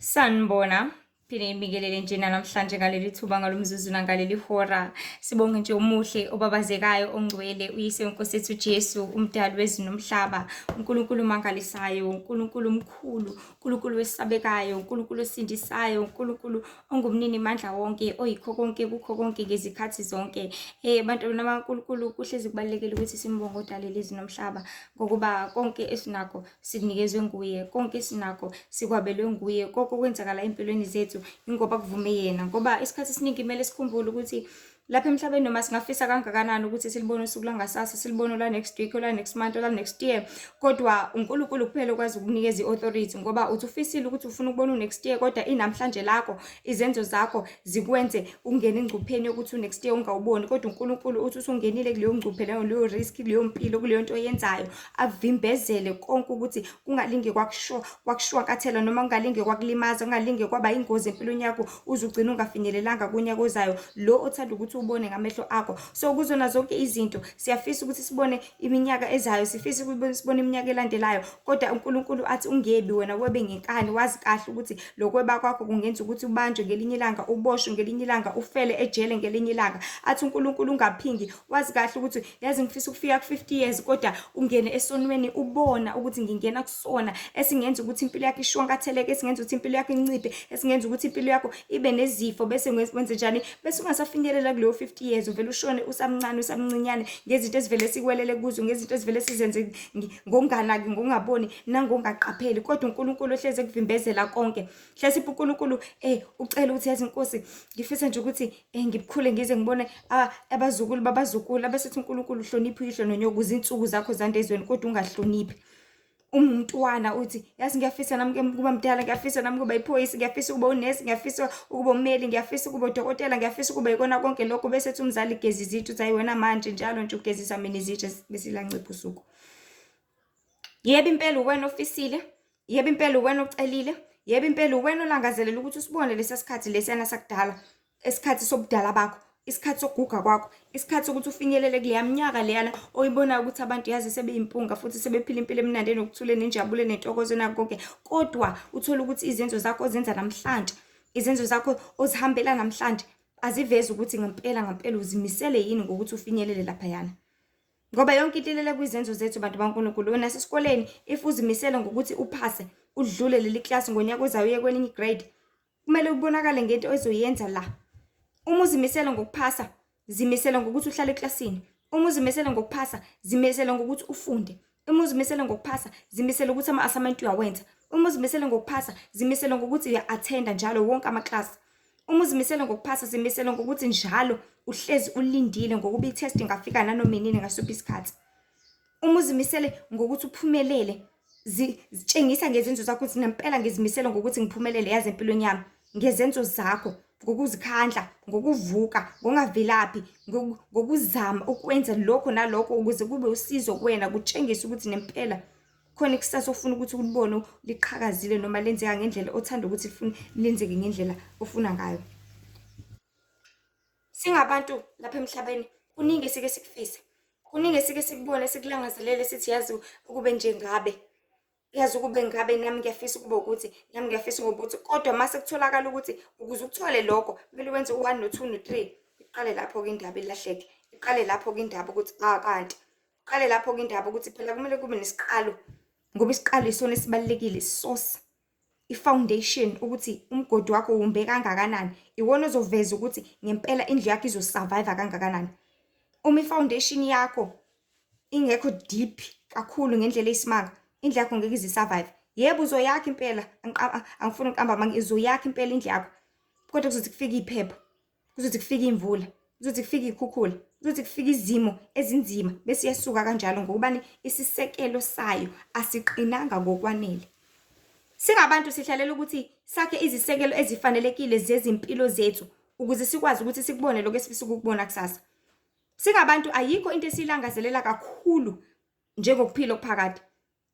Sanibona. Phinde ngibingelele nje namhlanje ngaleli thuba ngalomzuzu nangaleli hora. Sibonge nje umuhle obabazekayo ongcwele uyise wenkosi yethu Jesu umdali wezulu nomhlaba. uNkulunkulu omangalisayo, uNkulunkulu omkhulu, uNkulunkulu wesabekayo, uNkulunkulu osindisayo, uNkulunkulu ongumnini mandla wonke, oyikho konke kukho konke ngezikhathi zonke. Eh bantwana bakaNkulunkulu kuhlezi kubalulekile ukuthi simbonge odalele izulu nomhlaba ngokuba konke esinakho Sikunikezwe nguye, konke esinakho sikwabelwe nguye, konke okwenzakala empilweni zethu ingoba kuvume yena. Ngoba isikhathi esiningi kumele sikhumbule ukuthi lapha emhlabeni noma singafisa kangakanani ukuthi silibone usuku lwangasasa, silibone olwa next week, olwa next month, olwa next year, kodwa uNkulunkulu kuphela okwazi ukukunikeza i-authority ngoba uthi ufisile ukuthi ufuna ukubona u-next year, kodwa inamhlanje lakho, izenzo zakho zikwenze ungene engcupheni yokuthi u-next year ungawuboni, kodwa uNkulunkulu uthi usungenile kuleyo ngcuphe leyo, leyo risk, kuleyo mpilo, kuleyo nto oyenzayo, avimbezele konke ukuthi kungalinge kwakusho kwakushwankathela noma kungalinge kwakulimaza, kungalinge kwaba ingozi empilweni yakho, uze ugcine ungafinyelelanga kunyaka ozayo lo othanda ukuthi ubone ngamehlo akho. So kuzona zonke izinto siyafisa ukuthi sibone iminyaka ezayo, sifisa ukuthi sibone iminyaka elandelayo, kodwa uNkulunkulu athi ungebi wena, webe ngenkani, wazi kahle ukuthi lokweba kwakho kungenza ukuthi ubanjwe ngelinye ilanga, uboshwe ngelinye ilanga, ufele ejele ngelinye ilanga. Athi uNkulunkulu ungaphingi, wazi kahle ukuthi yazi ngifisa ukufika ku-50 years, kodwa ungene esonweni ubona ukuthi ngingena kusona esingenza ukuthi impilo yakho ishwankatheleke, esingenza ukuthi impilo yakho inciphe, esingenza ukuthi impilo yakho ibe nezifo, bese wenze njani, bese ungasafinyelela kuleyo 50 years, uvele ushone usamncane usamncinyane ngezinto esivele sikwelele kuzo, ngezinto esivele sizenze ngokunganaki, ngokungaboni nangokungaqapheli. Kodwa uNkulunkulu ohlezi ekuvimbezela konke. Hlesiphi uNkulunkulu ucela ukuthi yazi Nkosi ngifisa nje ukuthi ngibukhule ngize ngibone abazukulu babazukulu, abesethi uNkulunkulu uhloniphe uyihlo nonyoko ukuze insuku zakho zande ezweni, kodwa ungahloniphi. Umntwana uthi yazi ngiyafisa nami ukuba mdala, ngiyafisa nami ukuba iphoyisa, ngiyafisa ukuba unesi, ngiyafisa ukuba ummeli, ngiyafisa ukuba udokotela, ngiyafisa ukuba ikona konke lokho, bese ethi umzali geza izitsha, uthi hayi wena manje njalo nje ugezisa mina izitsha bese ilancipha usuku. Yebo impela uwena ofisile, yebo impela uwena ocelile, yebo impela uwena olangazelela ukuthi usibone lesa sikhathi lesiyana sakudala, isikhathi sobudala bakho, isikhathi sokuguga kwakho, isikhathi sokuthi ufinyelele kuleya minyaka leyana oyibonayo ukuthi abantu yazi sebeyimpunga futhi sebephila impilo emnandi enokuthula nenjabulo nentokozo nakho konke, kodwa uthole ukuthi izenzo zakho ozenza namhlanje, izenzo zakho ozihambela namhlanje azivezi ukuthi ngempela ngempela uzimisele yini ngokuthi ufinyelele laphayana. Ngoba yonke into ilele kwizenzo zethu bantu baNkulunkulu. Wena sesikoleni if uzimisele ngokuthi uphase, udlule leli class ngonyaka ozayo uye kwelinye grade, kumele ubonakale ngento ozoyenza la. Uma uzimisele ngokuphasa, zimisele ngokuthi uhlale eklasini. Uma uzimisele ngokuphasa, zimisele ngokuthi ufunde. Uma uzimisele ngokuphasa, zimisele ukuthi ama-assignment uyawenza. Uma uzimisele ngokuphasa, zimisele ngokuthi uya-attenda njalo wonke amaklasi. Uma uzimisele ngokuphasa, zimisele ngokuthi njalo uhlezi ulindile ngokuba i-test ingafika nanoma inini ngasuphi isikhathi. Uma uzimisele ngokuthi uphumelele, zitshengisa ngezenzo zakho ukuthi nempela ngizimisele ngokuthi ngiphumelele yazi empilweni yami, ngezenzo zakho, ngokuzikhandla, ngokuvuka, ngokungavilaphi, ngokuzama ukwenza lokho nalokho ukuze kube usizo kuwena, kutshengise ukuthi nempela khona ikusasa ofuna ukuthi ulibone liqhakazile noma lenzeka ngendlela othanda ukuthi lenzeke ngendlela ofuna ngayo. Singabantu lapha emhlabeni kuningi esike sikufise, kuningi esike sikubone sikulangazelele sithi yazi ukube nje ngabe, yazi ukube ngabe nami ngiyafisa ukuba ukuthi, nami ngiyafisa ukuba ukuthi, kodwa mase kutholakala ukuthi ukuze ukuthole lokho kumele wenze u-one no-two no-three, iqale lapho-ke indaba ilahleke, iqale lapho-ke indaba ukuthi ah kanti. Qale lapho-ke indaba ukuthi phela kumele kube nesiqalo ngoba isiqalo isona esibalulekile, isource, i-foundation ukuthi umgodi wakho wumbe kangakanani, iwona ozoveza ukuthi ngempela indlu yakho izosurvive kangakanani. Uma i-foundation yakho ingekho deep kakhulu ngendlela eyisimanga, indlu yakho ngeke ize isurvive. Yebo uzoyakha impela, angifuni ukuqamba amanga, uzoyakha impela indlu yakho, kodwa kuzothi kufike iphepha, kuzothi kufika imvula, kuzothi kufika iy'khukhula, kuzothi kufika izimo ezinzima bese iyasuka kanjalo ngokubani isisekelo sayo asiqinanga ngokwanele. Singabantu sihlalela ukuthi sakhe izisekelo ezifanelekile zezimpilo zethu ukuze sikwazi ukuthi sikubone lokho esifisa ukukubona kusasa. Singabantu ayikho into esiyilangazelela kakhulu njengokuphila okuphakade.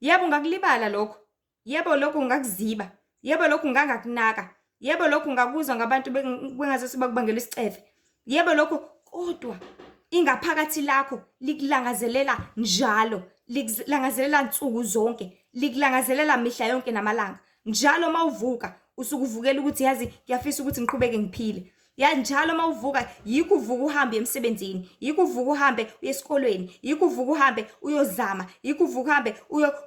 Yebo ungakulibala lokho, Yebo, lokhu ungakuziba. Yebo, lokhu ungangakunaka. Yebo, lokhu ungakuzwa ngabantu bengazuthi bakubangela isicefe. Yebo, lokhu kodwa ingaphakathi lakho likulangazelela njalo, likulangazelela nsuku zonke, likulangazelela mihla yonke namalanga. Njalo uma uvuka. Usuke uvukela ukuthi yazi ngiyafisa ukuthi ngiqhubeke ngiphile. Ya njalo uma uvuka yikho uvuka uhambe emsebenzini, yikho uvuka uhambe uye esikolweni, yikho uvuka uhambe uyozama, yikho uvuka uhambe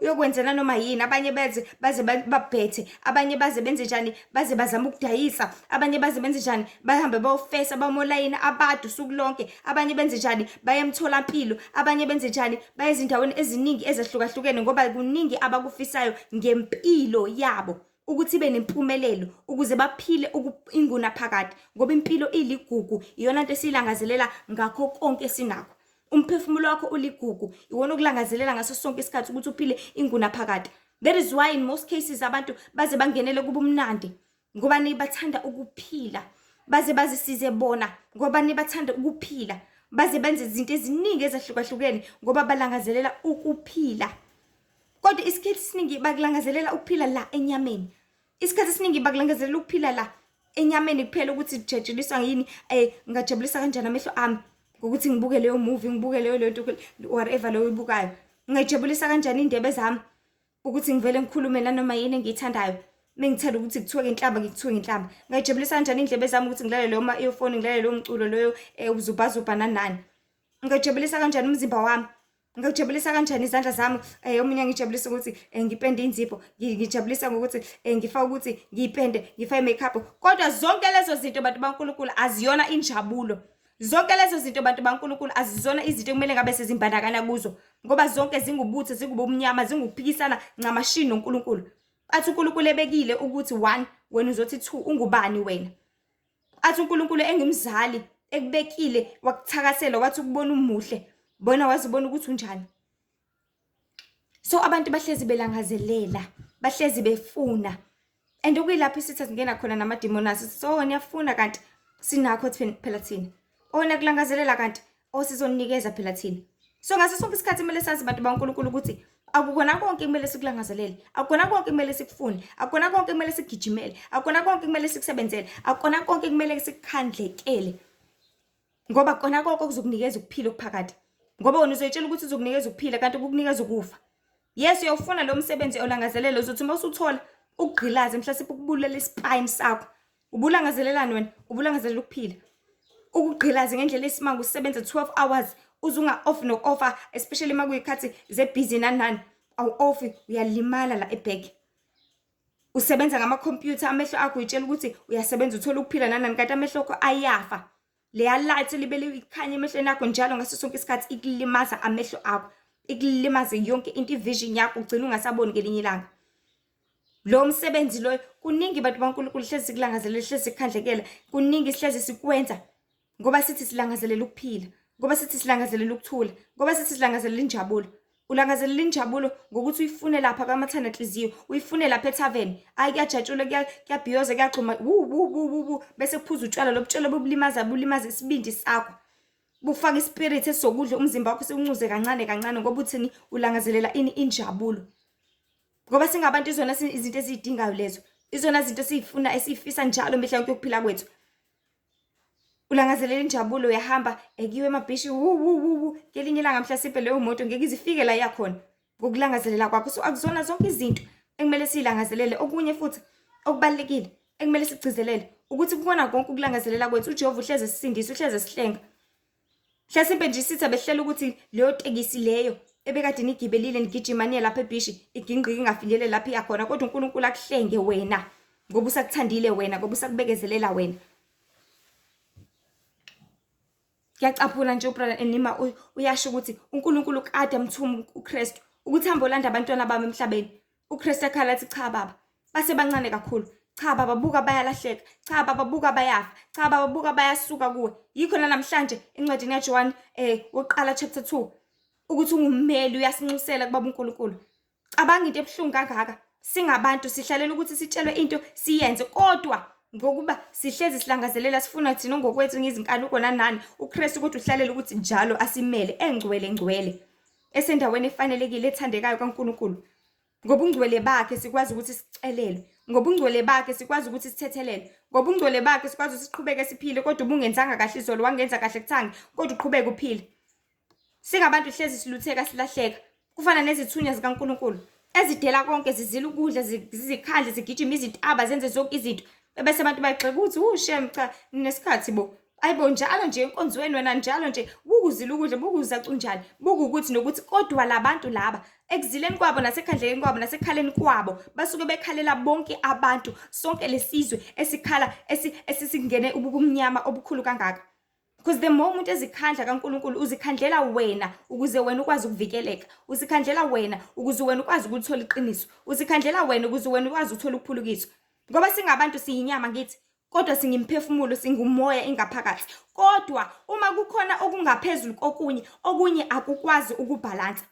uyokwenza nanoma yini. Abanye beze baze babhethe, abanye baze benze njani, baze bazama ukudayisa, abanye baze benze njani, bahambe bayofesa bamolayini abade usuku lonke, abanye benze njani, baye emtholampilo, abanye benze njani, baye ezindaweni eziningi ezahlukahlukene ngoba kuningi abakufisayo ngempilo yabo ukuthi ibe nempumelelo ukuze baphile ingunaphakade ngoba impilo iligugu, iyona nto esiyilangazelela ngakho konke esinakho. Umphefumulo wakho uligugu, iwona okulangazelela ngaso sonke isikhathi ukuthi uphile ingunaphakade. That is why in most cases abantu baze bangenele kubumnandi ngoba bathanda ukuphila, baze bazisize bona ngoba bathanda ukuphila, baze benze izinto eziningi ezahlukahlukene ngoba balangazelela ukuphila. Kodwa isikhathi esiningi bakulangazelela ukuphila la enyameni. Isikhathi esiningi bakulangazelela ukuphila la enyameni kuphela, ukuthi kujatshuliswa yini, ngingajabulisa kanjani amehlo ami ngokuthi ngibuke leyo movie, ngibuke leyo nto, whatever leyo oyibukayo. Ngingayijabulisa kanjani iy'ndebe zami ukuthi ngivele ngikhulume nanoma yini engiyithandayo. Mengithanda ukuthi kuthiwe ngenhlamba, ngikuthiwe ngenhlamba. Ngingayijabulisa kanjani iy'ndlebe zami ukuthi ngilalele leyo ma-earphone, ngilalele lowo mculo loyo uzubhazubha nani nani. Ngingayijabulisa kanjani umzimba wami? Ngingajabulisa kanjani izandla zami? Omunye angijabulisa ukuthi ngipende inzipho, ngijabulisa ngokuthi ngifake ukuthi ngiyipende, ngifake i-makeup. Kodwa zonke lezo zinto bantu baNkulunkulu aziyona injabulo. Zonke lezo zinto bantu baNkulunkulu azizona izinto ekumele ngabe sezimbandakanya kuzo, ngoba zonke zingubutho, zingubumnyama, zingukuphikisana ncamashini noNkulunkulu. Athi uNkulunkulu ebekile ukuthi 1, wena uzothi 2, ungubani wena? Athi uNkulunkulu engumzali ekubekile wakuthakasela wathi ukubona umuhle, bona wazibona ukuthi unjani. So abantu bahlezi belangazelela, bahlezi befuna. And okuyilapho isitha singena khona namadimoni aso. So niyafuna kanti sinakho phela thina. Oh niyakulangazelela kanti oh sizonikeza phela thina. So ngaso sonke isikhathi kumele sazi bantu baNkulunkulu ukuthi akukona konke kumele sikulangazelele, akukona konke kumele sikufune, akukona konke kumele sikugijimele, akukona konke kumele sikusebenzele, akukona konke kumele sikukhandlekele. Ngoba kona konke okuzokunikeza ukuphila okuphakade. Ngoba wena uzoyitshela ukuthi uzokunikeza ukuphila kanti kukunikeza ukufa. Yes, uyawufuna lo msebenzi olangazelele, uzothi uma usuthola ukugqilaze mhlasimpe ukubulala isipayini sakho. Ubulangazelelani wena? Ubulangazelela ukuphila. Ukugqilaze ngendlela esimanga usebenza 12 hours uze unga off no offer, especially uma kuyikhathi ze-busy nani nani, awu off, uyalimala la e-back. Usebenza ngamakhompyutha, amehlo akho uyitshela ukuthi uyasebenza uthola ukuphila nani nani, kanti amehlo akho ayafa. Leya light libe likhanya emehlweni akho njalo ngaso sonke isikhathi ikulimaza amehlo akho, ikulimaze yonke into, i-vision yakho ugcina ungasaboni ngelinye ilanga. Lo msebenzi loyo, kuningi bantu baNkulunkulu hlezi sikulangazelela, hlezi sikukhandlekela, kuningi sihlezi sikwenza ngoba sithi silangazelela ukuphila, ngoba sithi silangazelela ukuthula, ngoba sithi silangazelela injabulo. Ulangazelela injabulo ngokuthi uyifune lapha kwamathandanhliziyo, uyifune lapha ethaveni. Hhayi kuyajatshulwa, kuyabhiyoza, kuyagxuma, wu wu wu wu wu, bese kuphuza utshwala, lobu tshwala bubulimaza, bulimaza isibindi sakho. Bufaka ispirit esizokudla umzimba wakho siwuncuze kancane kancane ngoba uthini, ulangazelela ini, injabulo. Ngoba singabantu izona izinto esiyidingayo lezo, izona zinto esiyifuna, esiyifisa njalo mihla yonke yokuphila kwethu. Ulangazelela injabulo, uyahamba kuyiwe emabhishi, wu wu wu wu, ngelinye ilanga mhlasimpe leyo moto ngeke ize ifike la iyakhona ngokulangazelela kwakho. So akuzona zonke izinto ekumele siyilangazelele. Okunye futhi okubalulekile ekumele sikugcizelele ukuthi kukona konke ukulangazelela kwethu, uJehova uhleze esisindisa, uhleze esihlenga. Mhlasimpe nje isitha behlela ukuthi leyo tekisi leyo ebekade nigibelile nigijima niye lapha ebhishi igingqike ingafinyeleli lapho iyakhona, kodwa uNkulunkulu akuhlenge wena ngoba usakuthandile wena, ngoba usakubekezelela wena. Ngiyacaphuna nje uBrother Enima uyasho ukuthi uNkulunkulu kade amthuma uKristu ukuthi hambe olanda abantwana bami emhlabeni. uKristu akhala athi cha baba, basebancane kakhulu. Cha baba, buka bayalahleka. Cha baba, buka bayafa. Cha baba, buka bayasuka kuwe. Yikho namhlanje encwadini kaJohn wokuqala chapter 2 ukuthi ungummeli uyasinxusela kubaba uNkulunkulu. Cabanga into ebuhlungu kangaka. Singabantu sihlalela ukuthi sitshelwe into siyenze, kodwa ngokuba sihlezi silangazelela sifuna thina ngokwethu ngezinkanuko nanani, uKristu kodwa uhlalela ukuthi njalo asimele engcwele ngcwele, esendaweni efanelekile ethandekayo kaNkulunkulu. Ngobungcwele bakhe sikwazi ukuthi sicelelwe, ngobungcwele bakhe sikwazi ukuthi sithethelelwe, ngobungcwele bakhe sikwazi ukuthi siqhubeke siphile. Kodwa ubungenzanga kahle izolo, wangenza kahle kuthangi, kodwa uqhubeke uphile. Singabantu hlezi silutheka silahleka, kufana nezithunywa zikaNkulunkulu. Ezidela konke zizila ukudla, zizikhandle, zigijima izintaba, zenze zonke izinto. Ebese abantu bayagxeka ukuthi ushem cha nesikhathi bo. Ayibo njalo nje enkonzweni wena njalo nje bukuzila ukudla bukuzacunjani bukukuthi nokuthi kodwa labantu laba ekuzileni kwabo nasekhandlekeni kwabo nasekhaleni kwabo basuke bekhalela bonke abantu sonke lesizwe esikhala esisingene ubumnyama obukhulu kangaka. Because the more umuntu ezikhandla kaNkulunkulu uzikhandlela wena ukuze wena ukwazi ukuvikeleka. Uzikhandlela wena ukuze wena ukwazi ukuthola iqiniso. Uzikhandlela wena ukuze wena ukwazi ukuthola ukuphulukiswa. Ngoba singabantu siyinyama ngithi kodwa singimphefumulo singumoya ingaphakathi. Kodwa uma kukhona okungaphezulu kokunye okunye akukwazi ukubhalansa.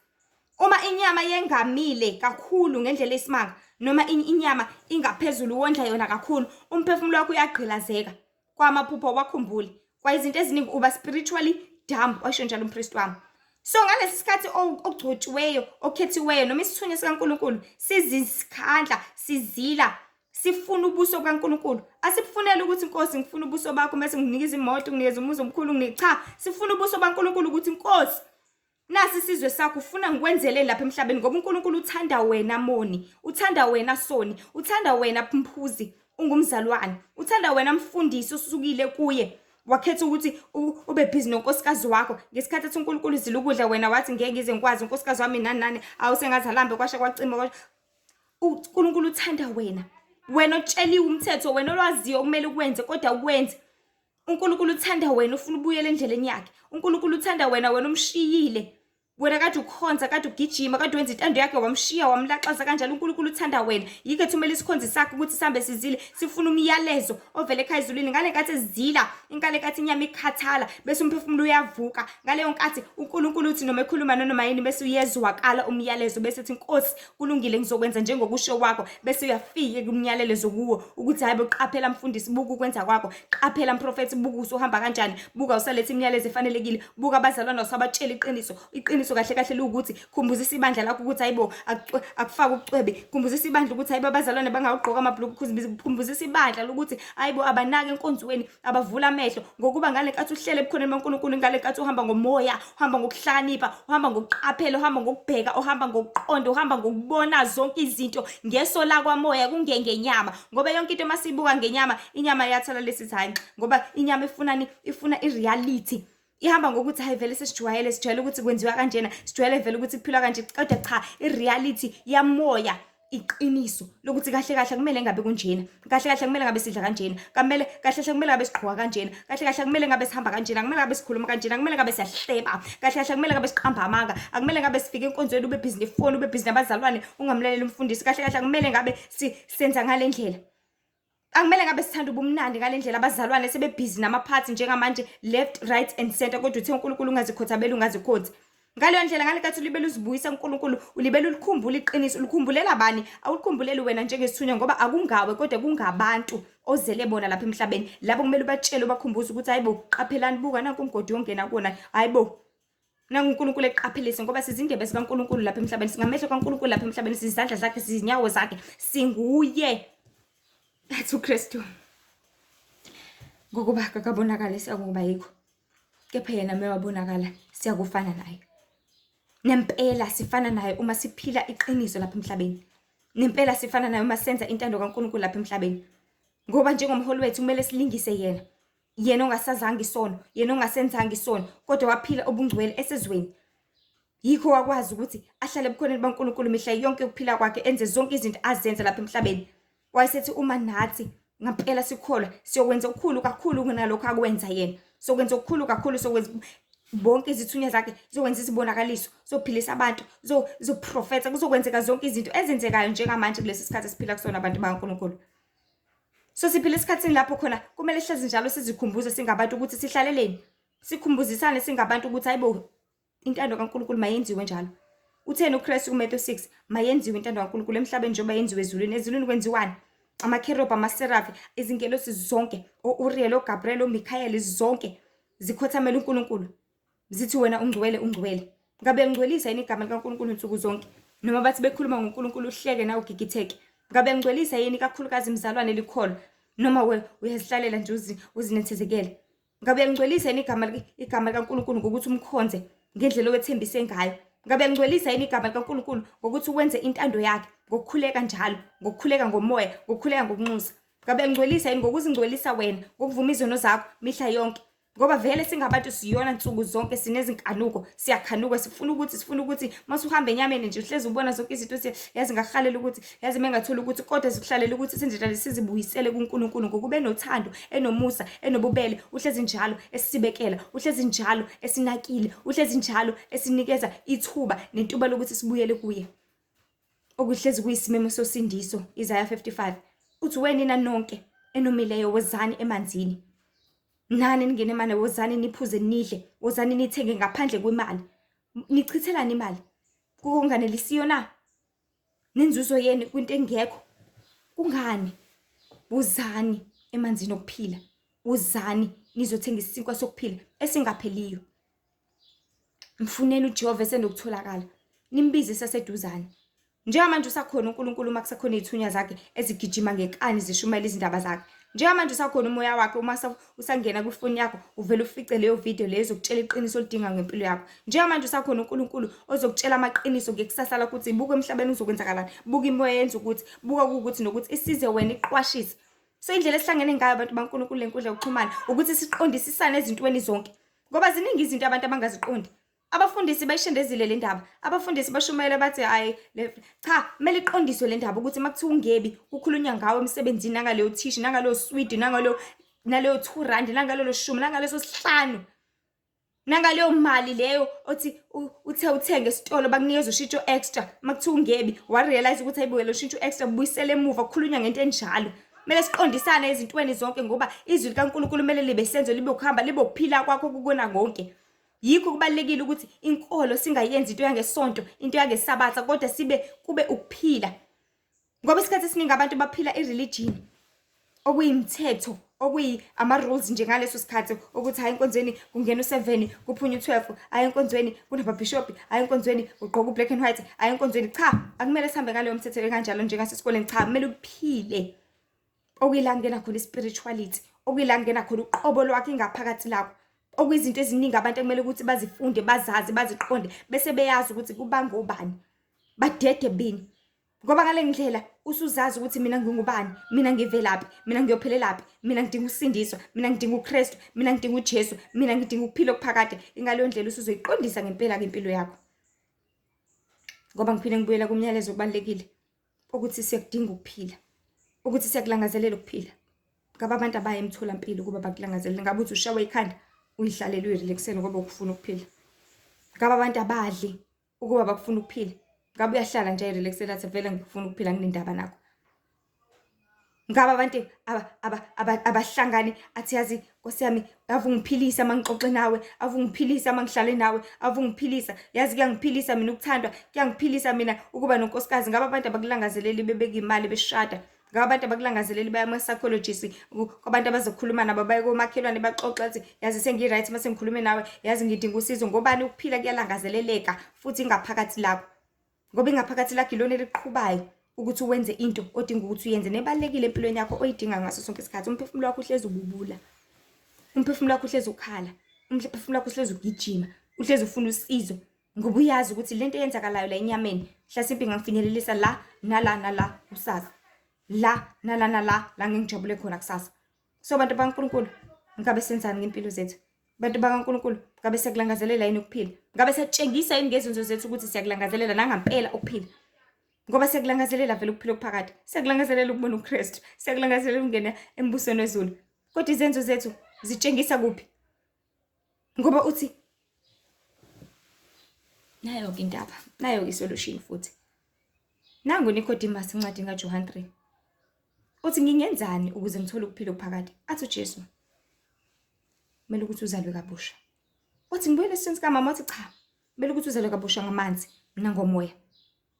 Uma inyama yengamile kakhulu ngendlela esimanga noma inyama ingaphezulu wondla yona kakhulu umphefumulo wakho uyagqilazeka. Kwamaphupho wakhumbule kwayizinto eziningi uba spiritually dumb, washo njalo umpristi wami. So ngalesi sikhathi ogcotshiweyo okhethiweyo noma isithunywa sikaNkulunkulu sizisikhandla sizila sifuna ubuso bukaNkulunkulu, asibufuneli ukuthi Nkosi ngifuna ubuso bakho mase nginikeza imoto, nginikeza umuzi omkhulu, nginika cha, sifuna ubuso bukaNkulunkulu ukuthi Nkosi nasi isizwe sakho ufuna ngikwenzeleni lapha emhlabeni, ngoba uNkulunkulu uthanda wena moni, uthanda wena soni, uthanda wena mphuzi ungumzalwane, uthanda wena mfundisi osukile kuye wakhetha ukuthi ube busy nonkosikazi wakho ngesikhathi ethi uNkulunkulu uzila ukudla, wena wathi ngeke ngize ngikwazi unkosikazi wami nani nani, awusengaze alambe kwasha kwacima kwasha. uNkulunkulu uthanda wena, wena otsheliwe umthetho, wena olwaziyo okumele ukwenze kodwa ukwenze. uNkulunkulu uthanda wena, ufuna ubuyele endleleni yakhe. uNkulunkulu uthanda wena, wena umshiyile, wena kade ukhonza, kade ugijima, kade wenza intando yakhe, wamshiya wamlaxaza kanjalo. uNkulunkulu uthanda wena, yikho ethumela isikhonzi sakhe ukuthi sihambe sizile, sifuna umyalezo ovela ekhaya ezulwini. Ngale nkathi ezila, ngale nkathi inyama ikhathala, bese umphefumulo uyavuka. Ngaleyo nkathi uNkulunkulu uthi noma ekhuluma nanoma yini, bese uyezwakala umyalezo, bese ethi Nkosi kulungile, ngizokwenza njengokusho kwakho, bese uyafika kumnyalelezo kuwo ukuthi hayi bo, qaphela mfundisi, buka ukwenza kwakho, qaphela mprofethi, buka usuhamba kanjani, buka usaletha imiyalezo efanelekile, buka abazalwane usabatshela iqiniso. Iqiniso kahle kahle liwukuthi khumbuzisa ibandla lakho ukuthi hayibo akufake ubucwebe, khumbuzisa ibandla ukuthi hayibo abazalwane bangawugqoka amabhuluku, khumbuzisa ibandla lokuthi hayibo abanake enkonzweni, abavula amehlo, ngokuba ngale nkathi uhlele ebukhoneni baNkulunkulu, ngale nkathi uhamba ngomoya, uhamba ngokuhlakanipha, uhamba ngokuqaphela, uhamba ngokubheka, uhamba ngokuqonda, uhamba ngokubona zonke izinto ngeso lakwamoya kungengenyama, ngoba yonke into masiyibuka ngenyama, inyama iyathala lesithi hayi, ngoba inyama ifunani? Ifuna i-reality. Ihamba ngokuthi hayi vele sesijwayele, sijwayele ukuthi kwenziwa kanjena, sijwayele vele ukuthi kuphilwa kanje, kodwa cha, i-reality yamoya iqiniso lokuthi kahle kahle kumele ngabe kunjena, kahle kahle kumele ngabe sidla kanjena, kamele kahle kahle kumele ngabe sigqoka kanjena, kahle kahle kumele ngabe sihamba kanjena, kumele ngabe sikhuluma kanjena, kumele ngabe siyahleba, kahle kahle kumele ngabe siqamba amanga, akumele ngabe sifike enkonzweni ube busy nefoni, ube busy nabazalwane, ungamlaleli umfundisi, kahle kahle kumele ngabe senza ngale ndlela. Akumele ngabe sithanda ubumnandi ngale ndlela, abazalwane sebebhizi namaphathi njengamanje left, right and center, kodwa uthe uNkulunkulu ungazikhothameli, ungazikhonzi ngaleyo ndlela. Ngale nkathi ulibele uzibuyisa kuNkulunkulu, ulibele ulikhumbula iqiniso. Ulikhumbulela bani? Awulikhumbuleli wena njengesithunywa, ngoba akungawe kodwa kungabantu ozele bona lapha emhlabeni, labo kumele ubatshele, ubakhumbuze ukuthi hayibo qaphelani, buka nanku umgodi ongena kuwona, hayibo nangu uNkulunkulu eqaphelise, ngoba sizindebe zikaNkulunkulu lapha emhlabeni, singamehlo kaNkulunkulu lapha emhlabeni, sizizandla zakhe, sizinyawo zakhe, singuye. Athi uKristu, ngokuba kakabonakala siyakuba yikho, kepha yena mewabonakala siyakufana naye. Nempela sifana naye uma siphila iqiniso lapha emhlabeni. Nempela sifana naye uma senza intando kaNkulunkulu lapha emhlabeni. Ngoba njengomholi wethu kumele silingise yena. Yena ongasazanga isono, yena ongasenzanga isono, kodwa waphila obungcwele esezweni. Yikho wakwazi ukuthi ahlale ebukhoneni baNkulunkulu mihla yonke ukuphila kwakhe, enze zonke izinto azenza lapha emhlabeni. Wayesethi uma nathi ngampela sikholwa, siyokwenza okukhulu kakhulu kunalokho akwenza yena. Sokwenza okukhulu kakhulu, sokwenza bonke izithunywa zakhe, zokwenza izibonakaliso, zophilisa abantu, zoprofetha, kuzokwenzeka zonke izinto ezenzekayo njengamanje kulesi sikhathi esiphila kusona abantu bakaNkulunkulu. So siphila esikhathini lapho khona kumele hlezi njalo sizikhumbuze singabantu ukuthi sihlaleleni, sikhumbuzisane singabantu ukuthi hayibo intando kaNkulunkulu mayenziwe njalo. Utheni uKristu kuMatthew 6? Mayenziwe intando kaNkulunkulu emhlabeni njengoba yenziwe ezulwini. Ezulwini kwenziwani? Amakherobi, amaserafi, izingelosi zonke, o-Uriel, oGabriel, oMikhayeli, zonke zikhothamela uNkulunkulu. Zithi wena ungcwele, ungcwele. Ngabe ngcwelisa yini igama likaNkulunkulu nsuku zonke? Noma bathi bekhuluma ngoNkulunkulu uhleke nawe ugigitheke. Ngabe ngcwelisa yini kakhulukazi mzalwane likholwa? Noma we uyazihlalela nje uzinethezekele. Ngabe uyangcwelisa yini igama likaNkulunkulu ngokuthi umkhonze ngendlela owethembise ngayo? Ngabe ngcwelisa yini igama likaNkulunkulu ngokuthi wenze intando yakhe, ngokukhuleka njalo, ngokukhuleka ngomoya, ngokukhuleka ngokunxusa? Ngabe ngcwelisa yini ngokuzingcwelisa wena, ngokuvuma izono zakho mihla yonke? Ngoba vele singabantu siyona nsuku zonke, sinezinkanuko, siyakhanuka, sifuna ukuthi, sifuna ukuthi masuhamba enyameni nje uhlezi ubona zonke izinto uthi yazi ngakuhalela ukuthi, yazi mengathola ukuthi, kodwa sikuhlalela ukuthi senjenjani sizibuyisele kuNkulunkulu ngokuba enothando, enomusa, enobubele, uhlezi njalo esibekela, uhlezi njalo esinakile, uhlezi njalo esinikeza ithuba nentuba lokuthi sibuyele kuye. Okuhlezi kuyisimemo sosindiso, Isaya 55. Uthi wenina nonke enomileyo wozani emanzini. Nani ningene mane, wozani niphuze nidle, wozani nithenge ngaphandle kwemali. Nichithelani imali? Kukunganelisiyo na? Nenzuzo yenu kwinto engekho. Kungani? Wozani emanzini okuphila. Wozani nizothenga isinkwa sokuphila esingapheliyo. Mfuneni uJehova esenokutholakala. Nimbize saseduzane. Njengamanje usakhona uNkulunkulu uma kusakhona izithunywa zakhe ezigijima ngenkani zishumayela izindaba zakhe. Njengamanje usakhona umoya wakhe, uma usangena kwifoni yakho uvele ufice leyo video leyo ezokutshela iqiniso olidinga ngempilo yakho. Njengamanje usakhona uNkulunkulu ozokutshela amaqiniso ngekusasa lakho, ukuthi buka emhlabeni uzokwenzakalani, buka imoya yenza ukuthi, buka kuwukuthi nokuthi, isize wena iqwashise. So indlela esihlangene ngayo abantu baNkulunkulu lenkundla yokuxhumana ukuthi siqondisisane ezintweni zonke, ngoba ziningi izinto abantu abangaziqondi. Abafundisi bayishendezile le ndaba. Abafundisi bashumayela bathi hayi cha, kumele iqondiswe le ndaba ukuthi uma kuthiwa ungebi kukhulunywa ngawe emsebenzini, nangaleyo thishi, nangaleyo swidi, nangaleyo naleyo 2 rand, nangalelo shumi, nangaleso sihlanu, nangaleyo mali leyo othi uthe uthenge esitolo bakunikeza ushintsho extra. Uma kuthiwa ungebi wa realize ukuthi ayibuke lo shintsho extra, buyisele emuva. Kukhulunywa ngento enjalo. Kumele siqondisane ezintweni zonke, ngoba izwi likaNkulunkulu kumele libe senzo, libe ukuhamba, libe ukuphila kwakho kukona konke. Yikho kubalulekile ukuthi inkolo singayenzi into yangesonto, into yangesabatha, kodwa sibe kube ukuphila. Ngoba isikhathi esiningi abantu baphila i-religion, okuyimithetho, okuyi ama-rules nje ngaleso sikhathi, ukuthi hhayi enkonzweni kungena u-7 kuphunywa u-12, hhayi enkonzweni kunababhishobhi, hhayi enkonzweni ugqoka u-black and white, hhayi enkonzweni. Cha, akumele sihambe ngaleyo mthetho ekanjalo njengasesikoleni. Cha, kumele uphile, okuyila kungena khona i-spirituality, okuyila kungena khona uqobo lwakho, ingaphakathi lakho, okuyizinto eziningi abantu ekumele ukuthi bazifunde, bazazi, baziqonde, bese beyazi ukuthi kubangobani, badede bini. Ngoba ngale ndlela usuzazi ukuthi mina ngingubani, mina ngivelaphi, mina ngiyophelelaphi, mina ngidinga ukusindiswa, mina ngidinga uKristu, mina ngidinga uJesu, mina ngidinga ukuphila okuphakade. Ingaleyo ndlela usuzoyiqondisa ngempela ke impilo yakho. Ngoba ngiphinde ngibuyela kumyalezo okubalulekile ukuthi siyakudinga ukuphila, ukuthi siyakulangazelela ukuphila. Ngabe abantu abaya emtholampilo ukuba bakulangazelele? Ngabe uthi ushawe ikhanda uyihlalele uyirelaxele ngoba ukufuna ukuphila? Ngabe abantu abadli ukuba bakufuna ukuphila? Ngabe uyahlala nje ayirelaxele athi vele ngifuna ukuphila, nginendaba nakho? Ngabe abantu abahlangani athi yazi Nkosi yami, ave ungiphilisa uma ngixoxe nawe, ave ungiphilisa uma ngihlale nawe, ave ungiphilisa, yazi kuyangiphilisa mina ukuthandwa, kuyangiphilisa mina ukuba nonkosikazi. Ngabe abantu abakulangazeleli bebeka imali beshada? Ngabe abantu abakulangazeleli baya kuma-psychologist, kwabantu abazokhuluma nabo, baye komakhelwane baxoxe athi yazi sengi-right uma sengikhulume nawe, yazi ngidinga usizo. Ngobani? Ukuphila kuyalangazeleleka futhi ingaphakathi lakho, ngoba ingaphakathi lakho ilona eliqhubayo ukuthi wenze into odinga ukuthi uyenze nebalulekile empilweni yakho, oyidinga ngaso sonke isikhathi. Umphefumulo wakho uhlezi ububula, umphefumulo wakho uhlezi ukhala, umphefumulo wakho uhlezi ugijima, uhlezi ufuna usizo, ngoba uyazi ukuthi lento eyenzakalayo la enyameni hlasimpe ingangifinyelelisa la nala nala kusasa, la nala nala la ngengijabule khona kusasa. So bantu bakaNkulunkulu, ngabe senzani ngempilo zethu? Bantu bakaNkulunkulu, ngabe siyakulangazelela yini ukuphila? Ngabe siyatshengisa yini ngezenzo zethu ukuthi siyakulangazelela nangampela ukuphila? Ngoba siyakulangazelela vele ukuphila okuphakade, siyakulangazelela ukubona uKristu, siyakulangazelela ukungena embusweni wezulu, kodwa izenzo zethu zitshengisa kuphi? Ngoba uthi nayo-ke indaba, nayo-ke isolution futhi. Nangu Nicodemus encwadini kaJohn 3 uthi ngingenzani ukuze ngithole ukuphila okuphakade? Athi uJesu kumele ukuthi uzalwe kabusha. Uthi ngibuyele esiswini sikamama? Wathi cha, kumele ukuthi uzalwe kabusha ngamanzi nangomoya,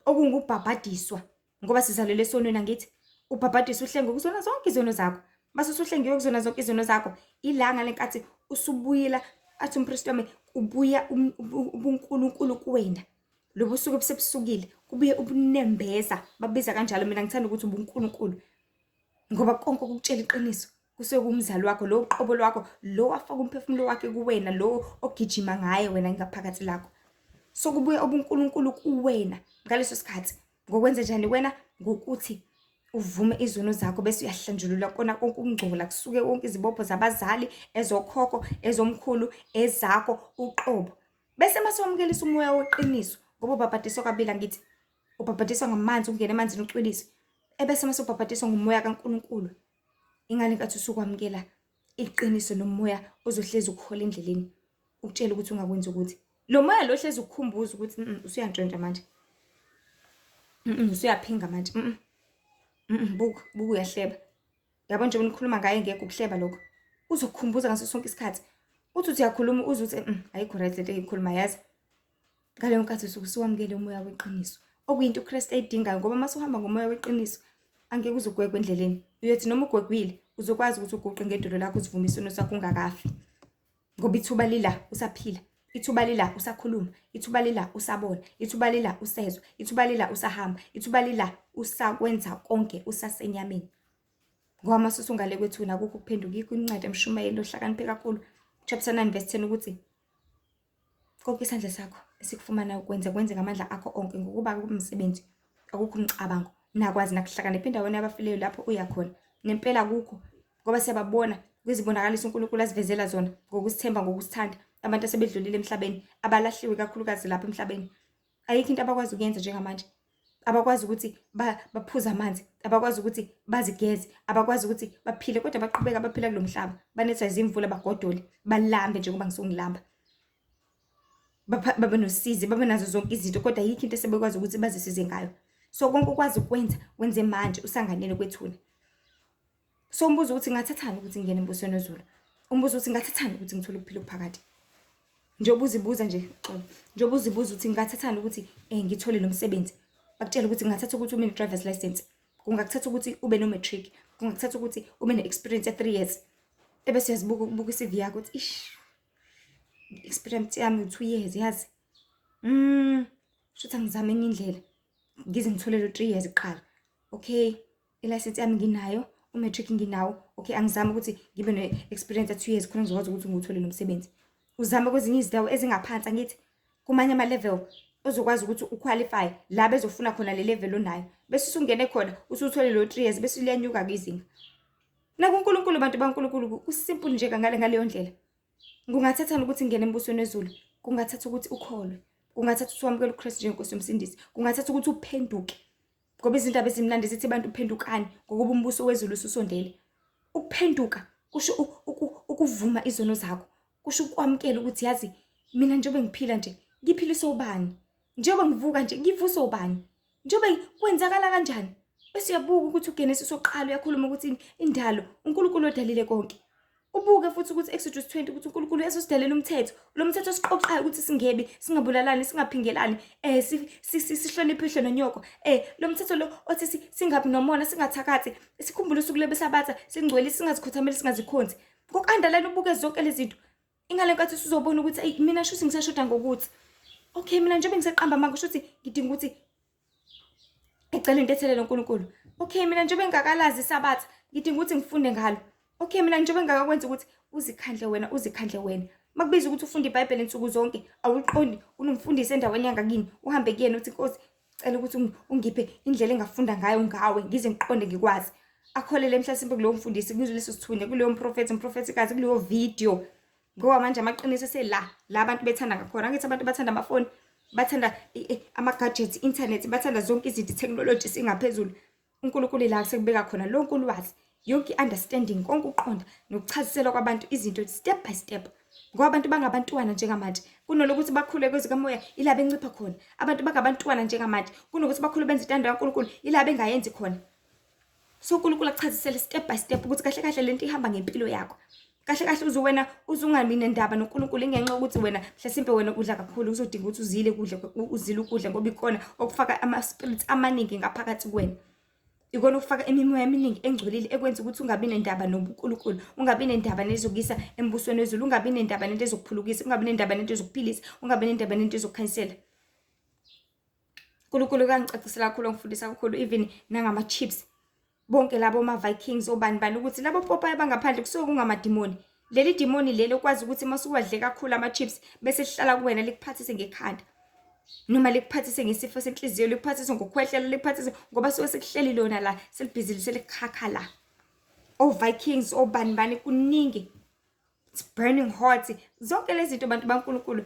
okungubhabhadiswa, ngoba sizalelwe esonweni. Angithi ubhabhadiswa uhlengwe kuzona zonke izono zakho. Mase usuhlengiwe kuzona zonke izono zakho, ilanga lenkathi usubuyela, athi umpristi wami, kubuya ubuNkulunkulu kuwena, lobu suke busebusukile, kubuye ubunembeza, babiza kanjalo. Mina ngithanda ukuthi ubuNkulunkulu, ngoba konke okukutshela iqiniso kusuke kumzali wakho lo, uqobo lwakho lo wafaka umphefumulo wakhe kuwena, lo ogijima ngaye wena ngaphakathi lakho. Sokubuya ubuNkulunkulu kuwena ngaleso sikhathi. Ngokwenze njani wena? Ngokuthi uvume izono zakho bese uyahlanjululwa kona konke ukungcola, kusuke konke izibopho zabazali, ezokhokho, ezomkhulu, ezakho uqobo. Bese mase wamukelisa umoya weqiniso, ngoba ubhabhadiswa kabili angithi. Ubhabhadiswa ngamanzi, ungena emanzini ucwiliswe. Ebese mase ubhabhadiswa ngomoya kaNkulunkulu. Ingane nkathi usukwamukela iqiniso nomoya ozohlezi ukuhola endleleni, ukutshela ukuthi ungakwenzi ukuthi. Lo moya lo hlezi ukukhumbuza ukuthi usuyantshontsha manje. Usuyaphinga manje. Buka, buka uyahleba. Yabo nje unikhuluma ngaye ngekho ukuhleba lokho. Uzokukhumbuza ngaso sonke isikhathi. Uthi uthi uyakhuluma uze uthi ayikho right lento engiyikhuluma yazi. Ngaleyo nkathi usuke usuwamukele umoya weqiniso. Okuyinto uKristu ayidingayo ngoba uma usuhamba ngomoya weqiniso angeke uze ugwegwe endleleni. Uyothi noma ugwegwile uzokwazi ukuthi uguqe ngedolo lakho uzivume isono sakho ungakafi. Ngoba ithuba lila usaphila, ithuba lila usakhuluma, ithuba lila usabona, ithuba lila usezwa, ithuba lila usahamba, ithuba lila usakwenza konke usasenyameni. Ngoba uma usungale kwethuna akukho ukuphenduka, ikho incwadi emshumayeli ohlakaniphe kakhulu chapter 9 verse 10 ukuthi konke isandla sakho esikufumana ukwenza kwenze ngamandla akho onke ngokuba kumsebenzi akukho umcabango nakwazi nakuhlakanipha endaweni yabafileyo lapho uya khona nempela akukho ngoba siyababona kwizibonakaliso uNkulunkulu asivezela zona ngokusithemba ngokusithanda abantu asebedlulile emhlabeni abalahliwe kakhulukazi lapha emhlabeni ayikho into abakwazi ukuyenza njengamanje abakwazi ukuthi baphuze amanzi abakwazi ukuthi bazigeze abakwazi ukuthi baphile kodwa baqhubeka baphila kulo mhlaba banethwa izimvula bagodole balambe njengoba ngisuke ngilamba babe nosizi babe nazo zonke izinto kodwa ayikho into esebekwazi ukuthi bazisize ngayo so konke okwazi ukwenza wenze manje usanganele kwethuna so umbuzo ukuthi ngathathani ukuthi ngingene embusweni wezulu umbuzo ukuthi ngathathani ukuthi ngithole ukuphila okuphakade njengoba uzibuza nje xolo njengoba uzibuza ukuthi ngingathathani ukuthi ngithole lo msebenzi bakutshela ukuthi ngingathatha ukuthi ube ne-driver's license kungakuthatha ukuthi ube no-matric kungakuthatha ukuthi ube ne-experience ya-3 years ebese uyazibuka ubuka i-CV yakho ukuthi ish experience yami u-2 years yazi shuthi angizame enye indlela ngize ngithole lo 3 years kuqala okay ilayisensi yami nginayo umatric nginawo okay angizame ukuthi ngibe ne-experience ya-2 years khona ngizokwazi ukuthi ngiwuthole lo msebenzi uzame kwezinye izindawo ezingaphansi angithi kumanye ama-level ozokwazi ukuthi uqualify la bezofuna khona le level onayo bese usungene khona usuthole lo 3 years bese liyanyuka-ke izinga nakuNkulunkulu bantu baNkulunkulu kusimple nje kangale ngaleyo ndlela kungathathani ukuthi ngene embusweni wezulu kungathatha ukuthi ukholwe kungathatha ukuthi wamukele uKristu njengenkosi yomsindisi kungathatha ukuthi uphenduke ngoba izindaba ezimnandi zithi abantu phendukani ngokuba umbuso wezulu ususondele ukuphenduka kusho ukuvuma izono zakho kusho ukwamukela ukuthi yazi mina njengoba ngiphila nje ngiphiliswa ubani njengoba ngivuka nje ngivuswa ubani njengoba kwenzakala kanjani bese uyabuka ukuthi uGenesis oqala uyakhuluma ukuthi indalo uNkulunkulu odalile konke ubuke futhi ukuthi Exodus 20 ukuthi uNkulunkulu uyasidalela umthetho lo mthetho osiqoqayo ukuthi singebi singabulalani singaphingelani sihloniphe ihlo nonyoko lo mthetho lo othi singabi nomona singathakathi sikhumbule usuku lebesabatha singcwele singazikhothameli singazikhonzi ngoku-underline ubuke zonke lezi zinto ingale nkathi usuzobona ukuthi eyi mina shuthi ngisashoda ngokuthi okay mina njengoba ngisaqamba amanga shuthi ngidinga ukuthi ngicela intethelelo uNkulunkulu okay mina njengoba ngingakalazi isabatha ngidinga ukuthi ngifunde ngalo okay mina njengoba ngingakakwenza ukuthi uzikhandle wena uzikhandle wena makubiza ukuthi ufunde iBhayibheli insuku zonke awuliqondi unomfundisi endaweni yangakini uhambe kuyena uthi Nkosi cela ukuthi ungiphe indlela engafunda ngayo ngawe ngize ngiqonde ngikwazi akholele mhlasimpe kulowo mfundisi kuleso sithunywa kuleyo mprofethi mprofethikazi kuleyo video ngoba manje amaqiniso esela la abantu bethanda ngakhona angithi abantu bathanda amafoni bathanda ama-gadgets internet bathanda zonke izinto i-technology singaphezulu uNkulunkulu la sekubeka khona lonke ulwazi yonke i-understanding konke ukuqonda nokuchaziselwa kwabantu izinto step by step ngoba abantu bangabantwana njengamanje kunolokuthi bakhule kwezikamoya ila bencipha khona abantu bangabantwana njengamanje kunokuthi bakhule benze intando kaNkulunkulu ila bengayenzi khona so uNkulunkulu akuchazisele step by step ukuthi kahle kahle lento ihamba ngempilo yakho kahle kahle uze wena uzungabi nendaba noNkulunkulu ingenxa yokuthi wena mhlasimpe wena udla kakhulu uzodinga ukuthi uzile ukudla uzile ukudla ngoba ikona okufaka ama-spirits amaningi ngaphakathi kuwena ikona okufaka imimoya eminingi engcolile ekwenza ukuthi ungabi nendaba nobuNkulunkulu ungabi nendaba nezokuyisa embusweni wezulu ungabi nendaba nento ezokuphulukisa ungabi nendaba nento ezokuphilisa ungabi nendaba nento ezokukhanyisela uNkulunkulu kangicacisela kakhulu ngifundisa kakhulu even nangama-chips bonke labo ma-Vikings obani bani ukuthi labo popayi bangaphandle kusuke kungamadimoni leli dimoni leli okwazi ukuthi uma usuwadle kakhulu ama-chips bese lihlala kuwena likuphathise ngekhanda Noma likuphathise ngesifo senhliziyo, likuphathise ngokukhwehlela, likuphathise ngoba suke sekuhleli lona la, selibhizili selikhakha la. O-Vikings, obani bani, kuningi. It's burning hot. Zonke lezi zinto bantu baNkulunkulu.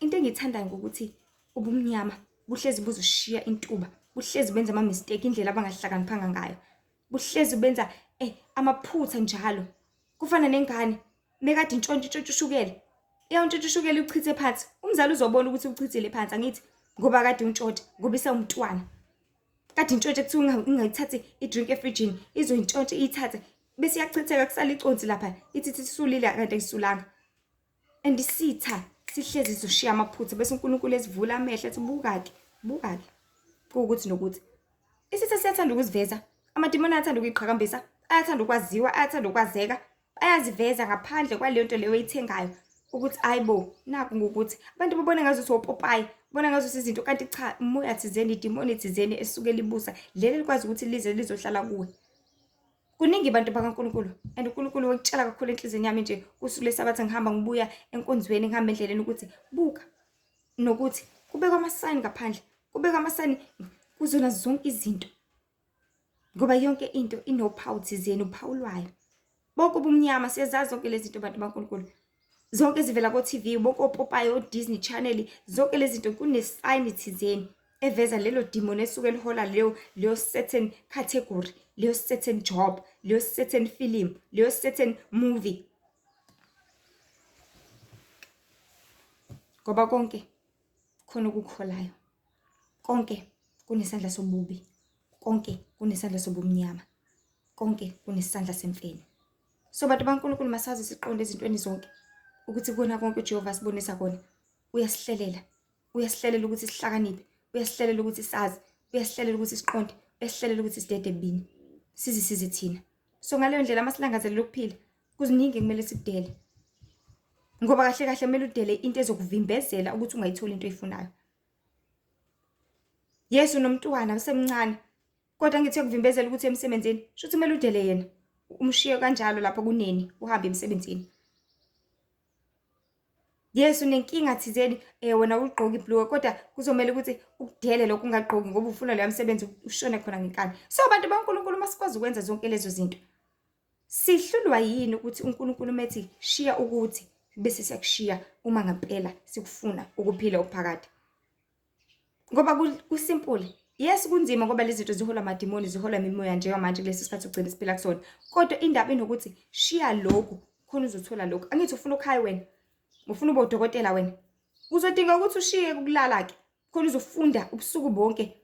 Into engiyithandayo ngokuthi ubumnyama buhlezi buzoshiya intuba, buhlezi benza ama-mistake indlela abangahlakaniphanga ngayo. Buhlezi benza amaphutha njalo. Kufana nengane mekade intshontsha intshontsha ushukela. Iyawuntshontsha ushukela uchithe phansi. Umzali uzobona ukuthi uchithile phansi angithi ngoba kade untshontsha ngoba isewumntwana. Kade intshontsha kuthiwa ungayithathi i-drink efrijini izoyintshontsha iyithathe bese iyachitheka kusala iconsi lapha ithi ithi isulile kanti ayisulanga. And isitha sihlezi sizoshiya amaphutha bese uNkulunkulu esivula amehlo ethi buka-ke buka-ke kuwukuthi nokuthi. Isitha siyathanda ukuziveza, amadimoni ayathanda ukuyiqhakambisa, ayathanda ukwaziwa, ayathanda ukwazeka, ayaziveza ngaphandle kwaleyo nto leyo oyithengayo ukuthi ayi bo naku ngokuthi abantu babona ngazuthi opopayi bona ngazuthi izinto kanti cha umoya thizeni idimoni thizeni esuke libusa leli likwazi ukuthi lize lizohlala kuwe. Kuningi bantu bakaNkulunkulu and uNkulunkulu wakutshela kakhulu enhliziyweni yami nje kusuku leSabatha ngihamba ngibuya enkonzweni ngihamba endleleni ukuthi buka nokuthi kubekwa amasayini ngaphandle kubekwa amasayini kuzona zonke izinto ngoba yonke into inophawu thizeni uphawu lwayo. Bonke ubumnyama siyazazi zonke lezi zinto bantu baNkulunkulu. Zonke ezivela ko-TV, bonke opopayi, o-Disney Channel, zonke lezi zinto kunesayini thizeni eveza lelo demon esuke lihola leyo leyo certain category, leyo certain job, leyo certain film, leyo certain movie. Ngoba konke khona okukuholayo. Konke kunesandla sobubi. Konke kunesandla sobumnyama. Konke kunesandla semfene. So bantu baNkulunkulu masazi siqonde ezintweni zonke ukuthi kona konke uJehova asibonisa kona uyasihlelela. Uyasihlelela ukuthi sihlakaniphe, uyasihlelela ukuthi sazi, uyasihlelela ukuthi siqonde, uyasihlelela ukuthi sidede ebubini. Sizisize thina. So ngaleyo ndlela masilangazelela ukuphila kuziningi ekumele sikudele. Ngoba kahle kahle kumele udele into ezokuvimbezela ukuthi ungayitholi into oyifunayo. Yes unomntwana usemncane kodwa ngithi uyakuvimbezela ukuthi emsebenzini, shuthi kumele udele yena. Umshiye kanjalo lapho kuneni uhambe emsebenzini. Yes unenkinga thizeni wena ugqoka ibhulukwe kodwa kuzomele ukuthi ukudele lokho ungagqoki ngoba ufuna loya msebenzi ushone khona ngenkani. So bantu baNkulunkulu masikwazi ukwenza zonke lezo zinto. Sihlulwa yini ukuthi uNkulunkulu methi shiya ukuthi bese siyakushiya uma ngempela sikufuna ukuphila okuphakade. Ngoba kusimple. Yes kunzima ngoba lezi zinto ziholwa amadimoni, ziholwa imimoya njengamanje kulesi sikhathi ugcina siphila kusona. Kodwa indaba inokuthi shiya lokhu khona uzothola lokhu. Angithi ufuna ukhaya wena. Ufuna ube udokotela wena. Uzodinga ukuthi ushiye ukulala ke. Khona uzofunda ubusuku bonke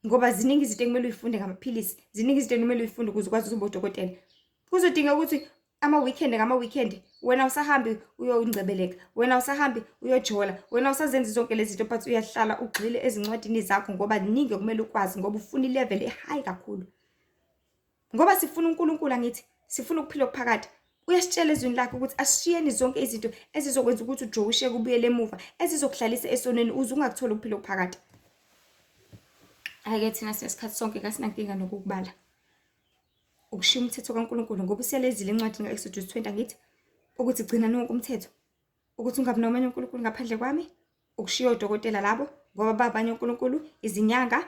ngoba ziningi izinto ekumele uyifunde ngamaphilisi, ziningi izinto ekumele uyifunde ukuze ukwazi ukuba udokotela. Kuzodinga ukuthi ama-weekend ngama-weekend wena usahambi uyongcebeleka, wena usahambi uyojola, wena usazenzi zonke lezi zinto but uyahlala ugxile ezincwadini zakho ngoba kuningi okumele ukwazi ngoba ufuna i-level e-high kakhulu. Ngoba sifuna uNkulunkulu angithi, sifuna ukuphila okuphakade. Uyasitshela ezwini lakhe ukuthi asishiyeni zonke izinto ezizokwenza ukuthi ujowisheke ubuyele emuva, ezizokuhlalisa esonweni uze ungakutholi ukuphila okuphakade. Hhayi-ke thina sinesikhathi sonke kasinankinga nokukubala. Ukushiya umthetho kaNkulunkulu ngoba usiyalezile encwadini ka-Exodus 20 angithi ukuthi gcina nonke umthetho ukuthi ungabi nomanye uNkulunkulu ngaphandle kwami ukushiya odokotela labo ngoba babanye uNkulunkulu izinyanga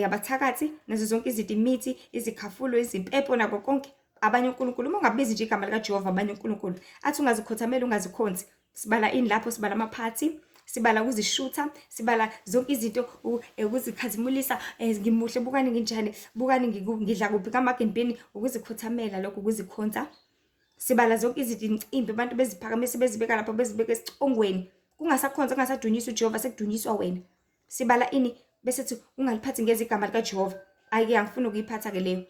abathakathi nazo zonke izinto imithi izikhafulo izimpepho nako konke abanye uNkulunkulu uma ungabizi nje igama likaJehova abanye uNkulunkulu athi ungazikhothameli ungazikhonzi sibala ini lapho sibala amaphathi sibala ukuzishutha sibala zonke izinto ukuzikhazimulisa ngimuhle bukani nginjani bukani ngidla kuphi kamagimbini ukuzikhothamela lokho ukuzikhonza sibala zonke izinto imicimbi abantu beziphakamisa bezibeka lapho bezibeka esicongweni kungasakhonza kungasadunyiswa uJehova sekudunyiswa wena sibala ini bese thi ungaliphathi ngeze igama likaJehova ayike angifuni ukuyiphatha ke leyo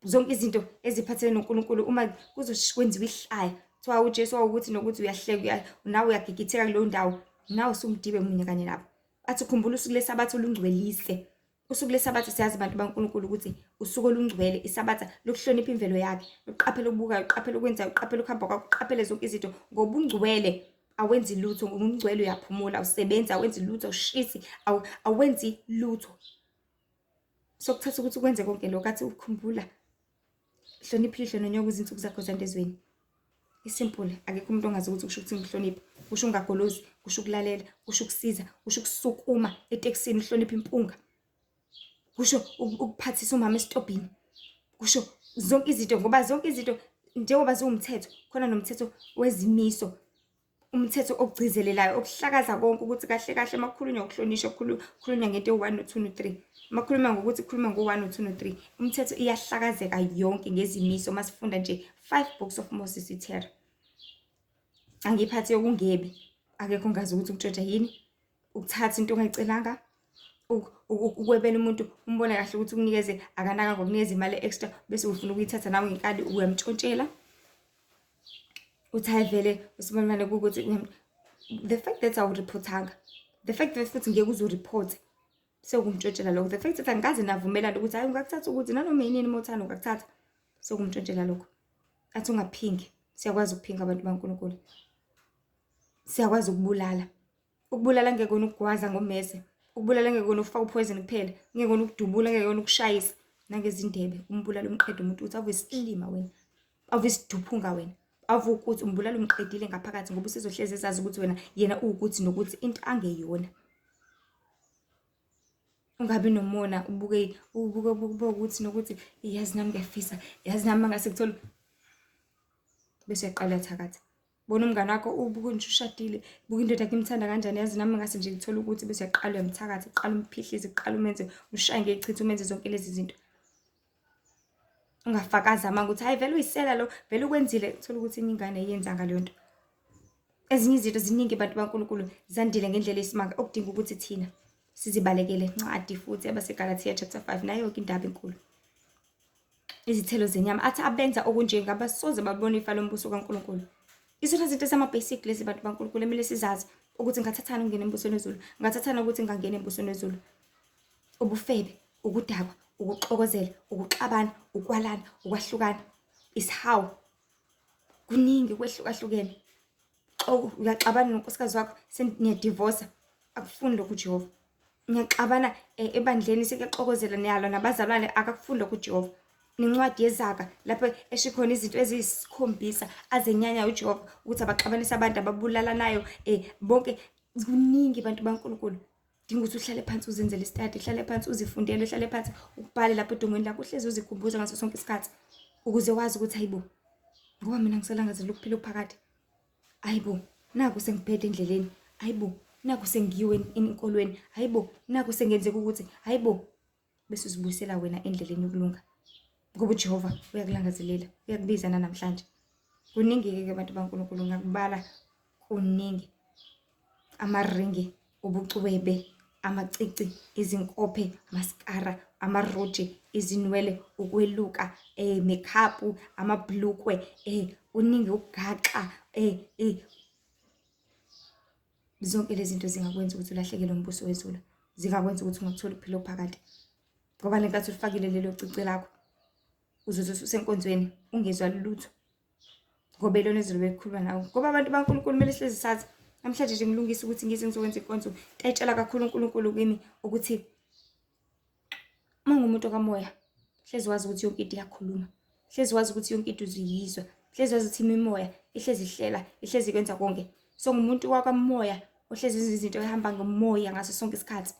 zonke izinto eziphathelene noNkulunkulu uma kuzokwenziwa ihlaya kuthiwa uJesu wawukuthi nokuthi uyahleka nawe uyagigitheka kuleyo ndawo nawe usumdibe munye kanye nabo athi khumbula usuku lesabatha ulungcwelise usuku lesabatha siyazi abantu baNkulunkulu ukuthi usuku olungcwele isabatha lokuhlonipha imvelo yakhe uqaphele ukubuka uqaphele ukwenza uqaphele ukuhamba kwakho uqaphele zonke izinto ngobungcwele awenzi lutho ngobungcwele uyaphumula awusebenzi awenzi lutho awushisi awenzi lutho sokuthatha ukuthi ukwenze konke lokho athi ukhumbula hlonipha ilihlo nonyoka izinsuku zakho zande ezweni. Isimple, akekho umuntu ongazi ukuthi kusho ukuthini ukuhlonipha. Kusho ungagolozi, kusho ukulalela, kusho ukusiza, kusho ukusukuma etekisini uhloniphe impunga. Kusho ukuphathisa umama esitobhini. Kusho zonke izinto ngoba zonke izinto njengoba ziwumthetho, khona nomthetho wezimiso. Umthetho okugcizelelayo okuhlakaza konke ukuthi kahle kahle uma kukhulunywa ngokuhlonishwa kukhulunywa ngento ewu-1 no-2 no-3. Uma kukhulunywa ngokuthi kukhuluma ngo-1 no-2 no-3. Umthetho iyahlakazeka yonke ngezimiso uma sifunda nje 5 books of Moses iTerra. Angiyiphathi yokungebi, akekho ongazi ukuthi ukutshontsha yini, ukuthatha into ongayicelanga, ukwebela umuntu umbone kahle ukuthi ukunikeze akanaka ngokunikeza imali extra bese ufuna ukuyithatha nawe ngenkani uyamtshontshela. Uthi hayi vele usibanibani kuwukuthi the fact that awuriphothanga, the fact that futhi ngeke uze uriphothe sekumtshontshela lokho. The fact that angikaze navumelana ukuthi hayi ungakuthatha ukuthi nanoma yinini uma uthanda ungakuthatha sekumtshontshela lokho. Athi ungaphingi, siyakwazi ukuphinga abantu baNkulunkulu. Siyakwazi ukubulala. Ukubulala ngekona ukugwaza ngomese, ukubulala ngekona ukufaka uphoyizeni kuphela, ngekona ukudubula, ngekona ukushayisa nangezindebe. Umbulala umqede umuntu ukuthi ave isilima wena, ave isiduphunga wena, ave ukuthi umbulala umqedile ngaphakathi ngoba usezohlezi ezazi ukuthi wena yena uwukuthi nokuthi into angeyona. Ungabi nomona ubuke ubuke ubuke ukuthi nokuthi yazi nami ngiyafisa, yazi nami mangase ngithole bese uyaqala uyathakatha. Bona umngane wakho ubuke nje ushadile, buka indoda yakhe imthanda kanjani, yazi nami ngase nje ngithole ukuthi bese uyaqala uyamthakatha, uqala umphihlize, uqala umenze umshaye ngechitha, umenze zonke lezi zinto. Ungafakazi amanga ukuthi hayi vele uyisela lo, vele ukwenzile, uthola ukuthi enye ingane ayiyenzanga leyo nto. Ezinye izinto ziningi bantu baNkulunkulu zandile ngendlela eyisimanga okudinga ukuthi thina sizibalekele. Ncwadi futhi abaseGalathiya chapter 5 nayo yonke indaba enkulu. Izithelo zenyama athi abenza okunje ngabasoze babona ifa lombuso kaNkulunkulu. Izona zinto ezama-basic lezi bantu baNkulunkulu emele sizazi ukuthi ngathathana ukungena embusweni wezulu, ngathathana ukuthi ngingangena embusweni wezulu. Ubufebe, ukudakwa, ukuxokozela, ukuxabana, ukwalana, ukwahlukana, isihawu, kuningi kwehlukahlukene. Uyaxabana nonkosikazi wakho seniyadivosa, akufuni lokhu uJehova. Niyaxabana ebandleni sekuyaxokozela niyalwa nabazalwane, akakufuni lokhu uJehova. Nencwadi yeZaga lapho esho khona izinto eziyisikhombisa azenyanya uJehova ukuthi abaxabanisa abantu ababulalanayo bonke. Kuningi bantu baNkulunkulu. Dinga ukuthi uhlale phansi uzenzele istadi, uhlale phansi uzifundele, uhlale phansi ubhale lapho edongweni lakho, uhlezi uzikhumbuza ngaso sonke isikhathi ukuze wazi ukuthi hayibo, ngoba mina ngisalangazela ukuphila okuphakade. Hayibo, naku sengibhede endleleni. Hayibo, naku sengiyiwe enkolweni. Hayibo, naku sengenzeka ukuthi hayibo, bese uzibuyisela wena endleleni yokulunga. Ngoba uJehova uyakulangazelela, uyakubiza nanamhlanje. Kuningi-ke ke bantu baNkulunkulu, ngakubala kuningi. Amaringi, ubucwebe, amacici, izinkophe, maskara, amaroji, izinwele, ukweluka, makeup, amabhlukwe, kuningi ukugaxa, zonke lezi zinto zingakwenza ukuthi ulahlekelwe umbuso wezulu, zingakwenza ukuthi ungakutholi ukuphila okuphakade. Ngoba le nkathi ulifakile lelo cici lakho, uzoze usenkonzweni ungezwa lutho ngoba elona izulu belikhuluma nawe. Ngoba abantu baNkulunkulu kumele sihlezi sazi. Namhlanje nje ngilungisa ukuthi ngize ngizokwenza inkonzo, tayitshela kakhulu uNkulunkulu kimi ukuthi uma ungumuntu kamoya, hlezi wazi ukuthi yonke into iyakhuluma, hlezi wazi ukuthi yonke into uzuyizwa, hlezi wazi ukuthi imimoya ihlezi ihlela, ihlezi ikwenza konke. So ngumuntu wakamoya ohlezi enza izinto ehamba ngomoya ngaso sonke isikhathi.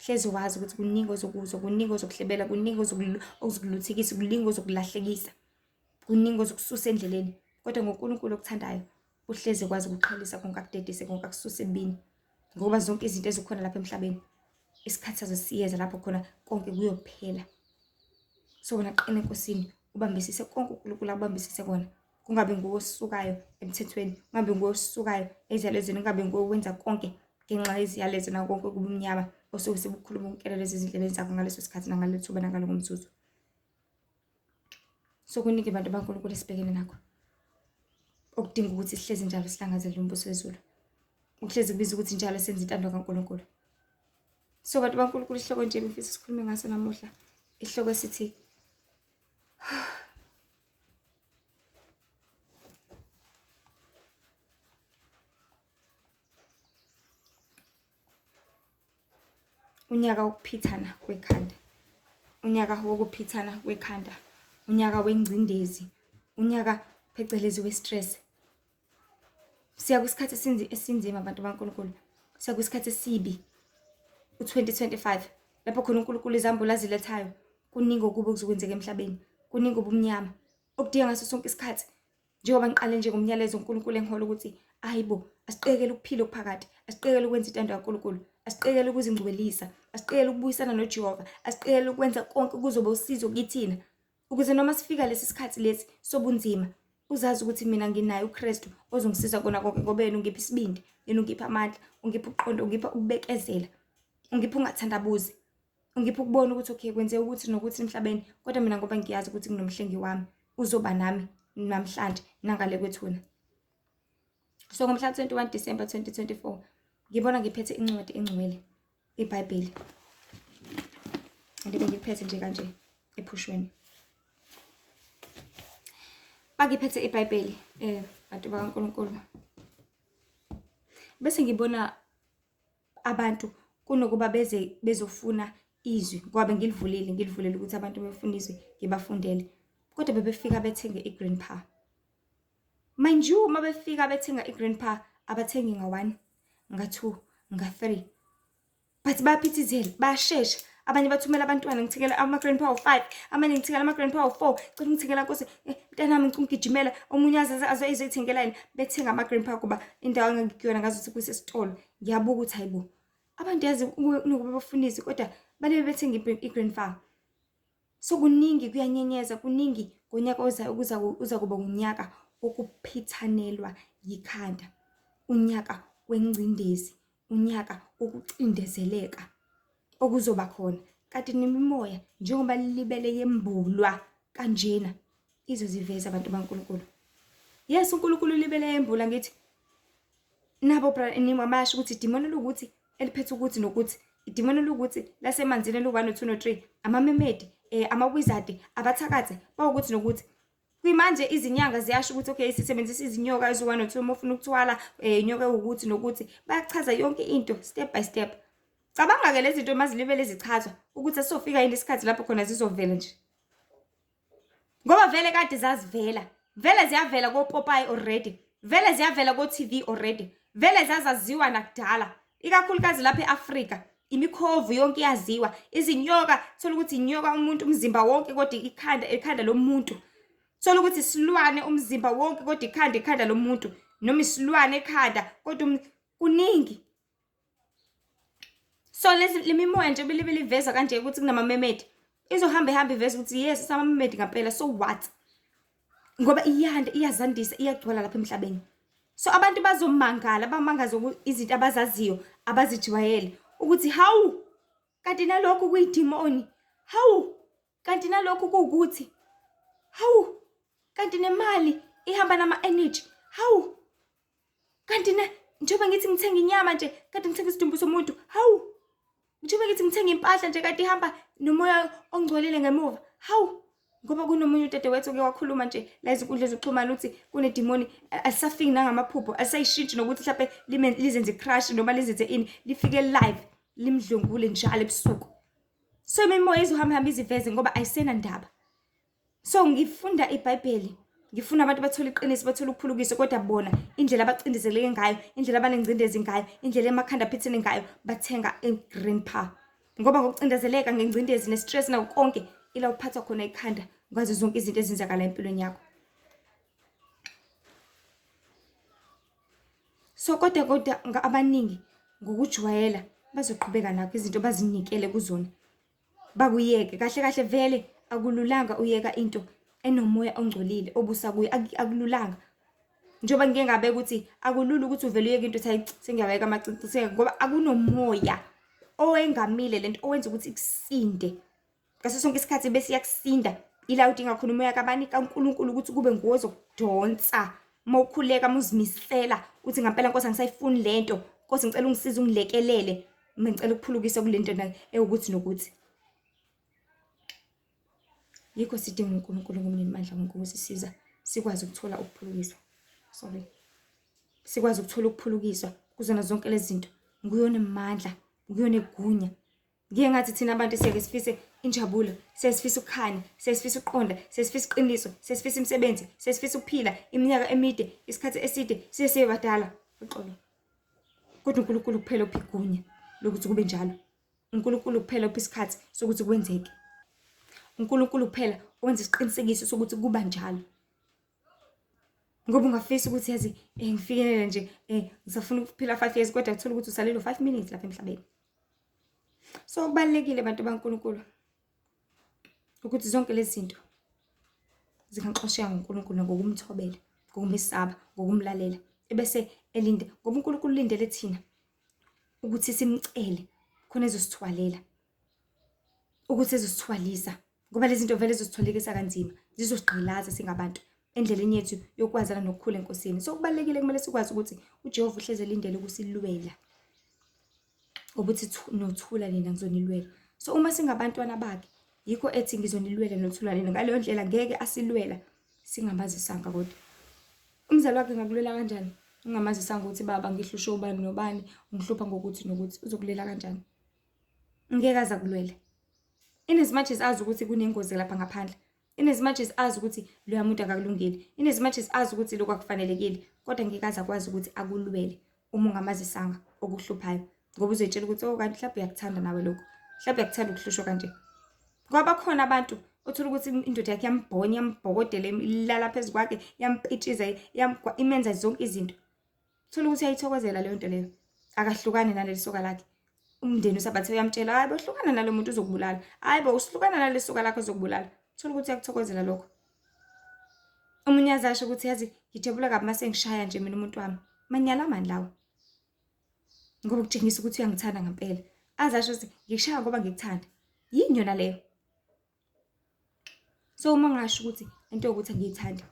Hlezi wazi ukuthi kuningi ozokuzwa, kuningi ozokuhlebela, kuningi ozokuluthekisa, kuningi ozokulahlekisa, kuningi ozokususa endleleni. Kodwa ngoNkulunkulu okuthandayo uhlezi ekwazi ukuqhelisa konke, akudedise konke, akususe ebubini. Ngoba zonke izinto ezikhona lapha emhlabeni isikhathi sazo siyeza lapho khona konke kuyophela. So wena qina eNkosini, ubambisise konke uNkulunkulu akubambisise kona. Kungabi nguwe osukayo emthethweni, kungabi nguwe osukayo eziyalezweni, kungabi nguwe owenza konke ngenxa yeziyalezo nako konke okubumnyama osuke sebukhuluma ukunkeleleza ezindlebeni zakho ngaleso sikhathi nangalelo thuba nangalowo mzuzu. So kuningi bantu baNkulunkulu esibhekene nakho okudinga ukuthi sihlezi njalo silangazelele umbuso wezulu, ukuhlezi kubiza ukuthi njalo senze intando kaNkulunkulu. So bantu baNkulunkulu, isihloko nje ngifisa sikhulume ngaso namuhla, isihloko esithi unyaka wokuphithana kwekhanda, unyaka wokuphithana kwekhanda, unyaka wengcindezi, unyaka phecelezi we-stress. Siya kwisikhathi esinzima abantu baNkulunkulu. Siya kwisikhathi esibi. U-2025 lapho khona uNkulunkulu izambulo azilethayo kuningi okubi okuzokwenzeka emhlabeni, kuningi obumnyama okudinga ngaso sonke isikhathi. Njengoba ngiqale nje ngomyalezo uNkulunkulu engihola ukuthi ayibo, asiqekele ukuphila okuphakade, asiqekele ukwenza intando kaNkulunkulu, asiqekele ukuzingcwelisa, asiqekele ukubuyisana noJehova, asiqekele ukwenza konke kuzoba usizo kithina. Ukuze noma sifika lesi sikhathi lesi sobunzima, uzazi ukuthi mina nginaye uKristu ozongisiza kona konke ngoba yena ungipha isibindi, yena ungipha amandla, ungipha ukuqonda, ungipha ukubekezela, ungipha ungathandabuzi, ungipha ukubona ukuthi okay kwenzeka ukuthi nokuthi emhlabeni, kodwa mina ngoba ngiyazi ukuthi nginomhlengi wami uzoba nami namhlanje nangale kwethuna. So ngomhla 21 December 2024 ngibona ngiphethe incwadi engcwele iBhayibheli. Ngibe ngiphethe nje kanje ephushweni. Bangiphethe iBhayibheli bantu bakaNkulunkulu. Bese ngibona abantu kunokuba beze bezofuna izwi ngoba bengilivulile ngilivulele ukuthi abantu befuna izwi ngibafundele. Kodwa bebefika bethenge i-green power. Mind you, uma befika bethenga i-green power abathengi nga-1, nga-2, nga-3. But bayaphithizela, bayashesha. Abanye bathumela abantwana ngithengela ama-grand power 5, abanye ngithengela ama-grand power 4. Cela ungithengela Nkosi, mntanami ngicela ungigijimela. Omunye aze azoyithengela yena. Bethenga ama-grand power kuba indawo engangikuyona ngazuthi kusesitolo. Ngiyabuka ukuthi hayibo. Abantu yazi kunokuba bafuna izwi kodwa balebe bethenga i-grand power. So kuningi kuyanyenyeza, kuningi ngonyaka ozayo uza kuba unyaka wokuphithanelwa yikhanda, unyaka wengcindezi, unyaka wokucindezeleka okuzoba khona. Kanti nemimoya njengoba libele yembulwa kanjena izoziveza abantu baNkulunkulu. Yes, uNkulunkulu libele yembula ngithi nabo nima basho ukuthi idimoni lukuthi eliphethe ukuthi nokuthi idimoni lukuthi lasemanzini elu-1 no-2 no-3 amamemedi ama-wizard abathakathi bawukuthi nokuthi. Kuyimanje izinyanga ziyasho ukuthi okay sisebenzisa izinyoka eziwu-1 no-2 uma ufuna ukuthwala inyoka ewukuthi nokuthi, bayachaza yonke into step by step. Cabanga-ke lezi zinto mazilibele zichazwa ukuthi asizofika yini isikhathi lapho khona zizovela nje. Ngoba vele kade zazivela, vele ziyavela kopopayi already, vele ziyavela ko-TV already, vele zazaziwa nakudala, ikakhulukazi lapha e-Afrika. Imikhovu yonke iyaziwa, izinyoka, thola ukuthi inyoka umuntu umzimba wonke kodwa ikhanda ikhanda lomuntu. Thola ukuthi isilwane umzimba wonke kodwa ikhanda ikhanda lomuntu, noma isilwane ekhanda kodwa kuningi. So lezi lemimoya nje bilibili iveza kanje ukuthi kunamamemedi, izohamba ihamba iveza ukuthi yes samamemedi ngempela, so what? Ngoba iyanda, iyazandisa, iyagcwala lapha emhlabeni. So abantu bazomangala, bamangaze izinto abazaziyo abazijwayele ukuthi hawu kanti nalokhu kuyidimoni, hawu kanti nalokhu kuwukuthi, hawu kanti nemali ihamba nama-energy, hawu kanti ne njengoba ngithi ngithenga inyama nje kanti ngithenga isidumbu somuntu, hawu njengoba ngithi ngithenga impahla nje kanti ihamba nomoya ongcolile ngemuva, hawu. Ngoba kunomunye udadewethu oke wakhuluma nje la izinkundla zokuxhumana ukuthi kunedimoni alisafiki nangamaphupho, alisayishintshi nokuthi mhlampe lizenze crush noma lizenze ini, lifike live limdlwengule njalo ebusuku. So imimoya izohamba hamba iziveze ngoba ayisenandaba. So ngifunda iBhayibheli, ngifuna abantu bathole iqiniso, bathole ukuphulukiswa, kodwa bona indlela abacindezeleke ngayo, indlela abanengcindezi ngayo, indlela emakhanda aphithene ngayo, bathenga i-green power. Ngoba ngokucindezeleka ngengcindezi ne-stress nako konke, ila uphathwa khona ikhanda ngazo zonke izinto ezenzakala empilweni yakho. So kodwa abaningi ngokujwayela bazoqhubeka nakho izinto bazinikele kuzona. Bakuyeke kahle kahle, vele akululanga uyeka into enomoya ongcolile obusa kuyo, akululanga. Njengoba ngike ngabe ukuthi akulula ukuthi uvele uyeke into uthi hayi sengiyawayeka amacici, ngoba akunomoya owengamile lento owenza ukuthi ikusinde ngaso sonke isikhathi, bese iyakusinda. Ila udinga khona umoya kabani, kaNkulunkulu, ukuthi kube nguwe ozokudonsa uma ukhuleka, uma uzimisela uthi ngampela Nkosi angisayifuni lento, Nkosi ngicela ungisize ungilekelele, mina ngicela ukuphulukisa kule nto ewukuthi nokuthi. Yikho sidinga uNkulunkulu ngomnini-mandla wonke ukusisiza sikwazi ukuthola ukuphulukiswa. Sorry. Sikwazi ukuthola ukuphulukiswa kuzona zonke lezi zinto. Nguye onamandla, nguye onegunya. Ngiye ngathi thina abantu siyeke sifise injabulo, siyesifisa ukukhanya, siyesifisa ukuqonda, siyesifisa iqiniso, siyesifisa imisebenzi, siyesifisa ukuphila iminyaka emide, isikhathi eside, siye sibe badala. Uxolo. Kodwa uNkulunkulu kuphela uphi igunya lokuthi kube njalo. uNkulunkulu kuphela uphi isikhathi sokuthi kwenzeke. uNkulunkulu kuphela owenza isiqinisekiso sokuthi kuba njalo. Ngoba ungafisa ukuthi yazi ngifikelele nje ngisafuna ukuphila 5 years kodwa uthola ukuthi usalelwe 5 minutes lapha emhlabeni. So kubalulekile bantu baNkulunkulu ukuthi zonke lezi zinto zingaxosheka ngoNkulunkulu ngokumthobela, ngokumesaba, ngokumlalela ebese elinde ngoba uNkulunkulu ulindele thina ukuthi simcele khona ezosithwalela ukuthi ezosithwalisa ngoba lezi zinto vele zizositholekisa kanzima zizosigqilaza singabantu endleleni yethu yokwazana nokukhula enkosini. So kubalulekile kumele sikwazi ukuthi uJehova uhlezi elindele ukusilwela ukuthi nothula nina ngizonilwela. So uma singabantwana bakhe yikho ethi ngizonilwela nothula nina. Ngaleyo ndlela ngeke asilwela singamazisanga kodwa. Umzali wakhe ngakulwela kanjani? Ungamazisanga ukuthi baba ngihlushwe ubani nobani, ungihlupha ngokuthi nokuthi uzokulela kanjani? Ngeke aze akulwele. In as much as azi ukuthi kunengozi lapha ngaphandle, in as much as azi ukuthi loya muntu akakulungile, in as much as azi ukuthi lokhu akufanelekile, kodwa ngeke aze akwazi ukuthi akulwele uma ungamazisanga okuhluphayo ngoba uzoyitshela ukuthi oh kanti mhlawumbe uyakuthanda nawe lokho, mhlawumbe uyakuthanda ukuhlushwa kanje. Kwaba khona abantu othola ukuthi indoda yakhe yambhonya, yambhokodela, ilala phezu kwakhe, yampitshiza, imenza zonke izinto. Thola ukuthi uyayithokozela leyo nto leyo. Akahlukani naleli soka lakhe. Umndeni usabathe uyamtshela, hayi bo hlukana nalo muntu uzokubulala. Hayi bo uhlukana naleli soka lakho uzokubulala. Thola ukuthi uyakuthokozela lokho. Omunye azasho ukuthi yazi ngijabula kabi mase ngishaya nje mina umuntu wami. Manyala mani lawo. Ngoba kutshengisa ukuthi uyangithanda ngempela. Azasho ukuthi ngikushaya ngoba ngikuthanda. Yini yona leyo? So uma ngasho ukuthi into yokuthi angiyithandi,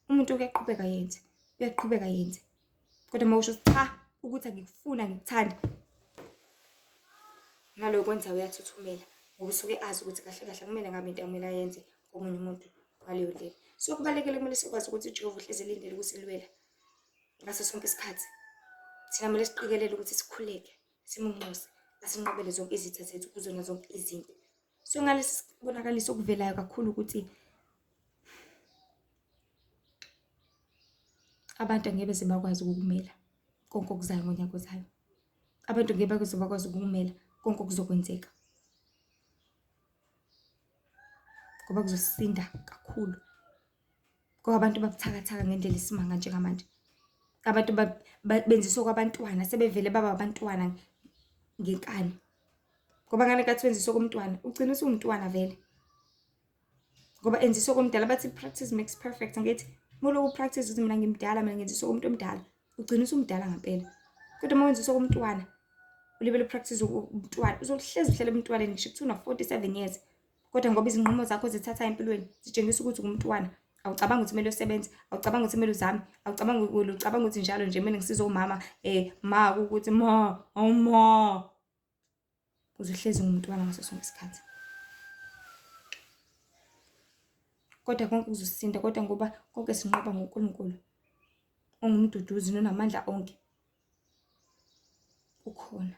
umuntu uyaqhubeka yenze, uyaqhubeka yenze. Kodwa uma usho cha ukuthi angikufuni angikuthandi, naloko kwenza uyathuthumela ngoba usuke azi ukuthi kahle kahle kumele ngabe into ekumele ayenze komunye umuntu ngaleyo ndlela. So kubalulekile kumele sikwazi ukuthi uJehova uhlezi elindele ukusilwela ngaso sonke isikhathi. Thina kumele siqikelele ukuthi sikhuleke, simunxuse, asinqobele zonke izitha zethu kuzona zonke izinto. So ngalesi sibonakaliso okuvelayo kakhulu ukuthi abantu angeke beze bakwazi ukukumela konke okuzayo ngonyaka ozayo. Abantu ngeke baze bakwazi ukukumela konke okuzokwenzeka. Ngoba kuzosinda kakhulu. Ngoba abantu babuthakathaka ngendlela esimanga njengamanje. Abantu benziswa kwabantwana sebevele baba abantwana ngenkani. Ngoba ngale nkathi wenziswa komntwana ugcina usuwumntwana vele. Ngoba enziswa komdala bathi practice makes perfect angithi uma ulokhu upractice ukuthi mina ngimdala mina ngenziswa komuntu omdala ugcina usumdala ngempela. Kodwa uma wenziswa komntwana ulibele upractice umntwana uzohlezi uhlele emntwaneni ngisho kuthiwa una-47 years. Kodwa ngoba izinqumo zakho ozithathayo empilweni zitshengisa ukuthi ungumntwana, awucabangi ukuthi kumele usebenze, awucabangi ukuthi kumele uzame, awucabangi ucabanga ukuthi njalo nje kumele ngisize umama ma ukuthi ma, awu ma. Uzohlezi ungumntwana ngaso sonke isikhathi. Kodwa konke kuzosinda kodwa ngoba konke sinqoba ngoNkulunkulu ongumduduzi nonamandla onke. Ukhona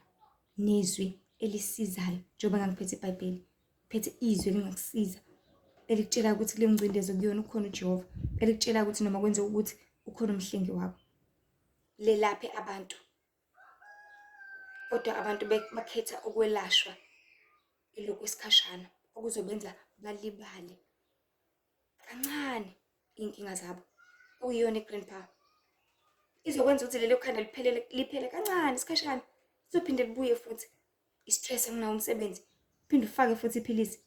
nezwi elisizayo njengoba ngangiphethe iBhayibheli, phethe izwi elingakusiza elikutshela ukuthi kuleyo ngcindezi okuyona ukhona uJehova, elikutshela ukuthi noma kwenzeka ukuthi ukhona umhlengi wakho. Lelaphe abantu kodwa abantu bakhetha ukwelashwa ilokhu isikhashana okuzobenza balibale kancane iy'nkinga zabo okuyiyona i-grandpa izokwenza ukuthi lelo khanda liphelele liphele kancane isikhashana lizophinde libuye futhi i-stress anginawo umsebenzi phinde ufake futhi iphilisi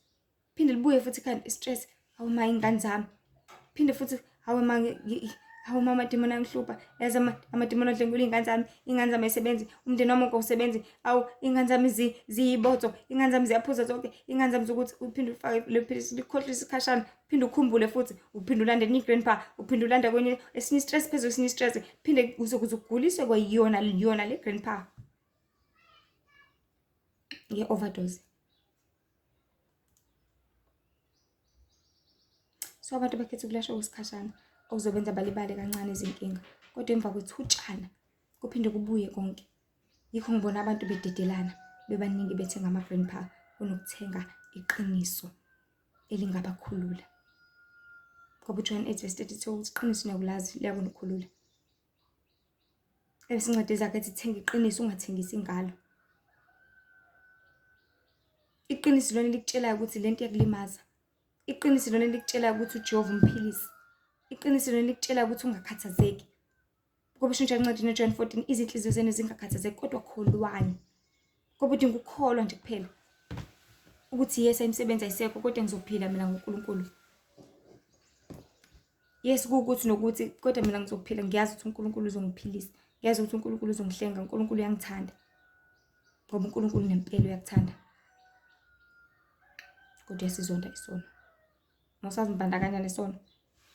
phinde libuye futhi ikhanda i-stress hawu ma iy'ngane zami phinde futhi hawu ma hawu ma amadimoni angihlupha yazi amadimoni adlwengula iy'ngane zami iy'ngane zami ayisebenzi umndeni wami wonke awusebenzi awu iy'ngane zami ziyibotho iy'ngane zami ziyaphuza zonke iy'ngane zami zokuthi uphinde ufake le philisi likhohlise isikhashana uphinde ukhumbule futhi uphinde ulande enye i-grandpa uphinde ulande kwenye esinye i-stress phezu kwesinye i-stress phinde uzokuze uguliswe kwayona yona le grandpa nge-overdose. So abantu bakhetha ukulashwa kwesikhashana okuzobenza balibale kancane izinkinga kodwa emva kwethutshana kuphinde kubuye konke. Yikho ngibona abantu bededelana bebaningi bethenga ama-grandpa. kunokuthenga iqiniso elingabakhulula. Ngoba uJohn 8 verse 32 uthi iqiniso niyakulazi liyakunikhulula. Ebese incwadi zakhe ethi thenga iqiniso ungathengisi ingalo. Iqiniso lona likutshelayo ukuthi lento iyakulimaza. Iqiniso lona likutshelayo ukuthi uJehova umphilisi. Iqiniso lona likutshelayo ukuthi ungakhathazeki. Ngoba usho njalo encwadini yoJohn 14 izinhliziyo zenu zingakhathazeki kodwa kholwani. Ngoba udinga ukukholwa nje kuphela. Ukuthi yes imisebenzi ayisekho kodwa ngizophila mina ngoNkulunkulu. Yes kuwukuthi nokuthi kodwa mina ngizophila ngiyazi ukuthi uNkulunkulu uzongiphilisa. Ngiyazi ukuthi uNkulunkulu uzongihlenga, uNkulunkulu uyangithanda. Ngoba uNkulunkulu nempela uyakuthanda. Kodwa uyasizonda isono. Uma usazibandakanya nesono,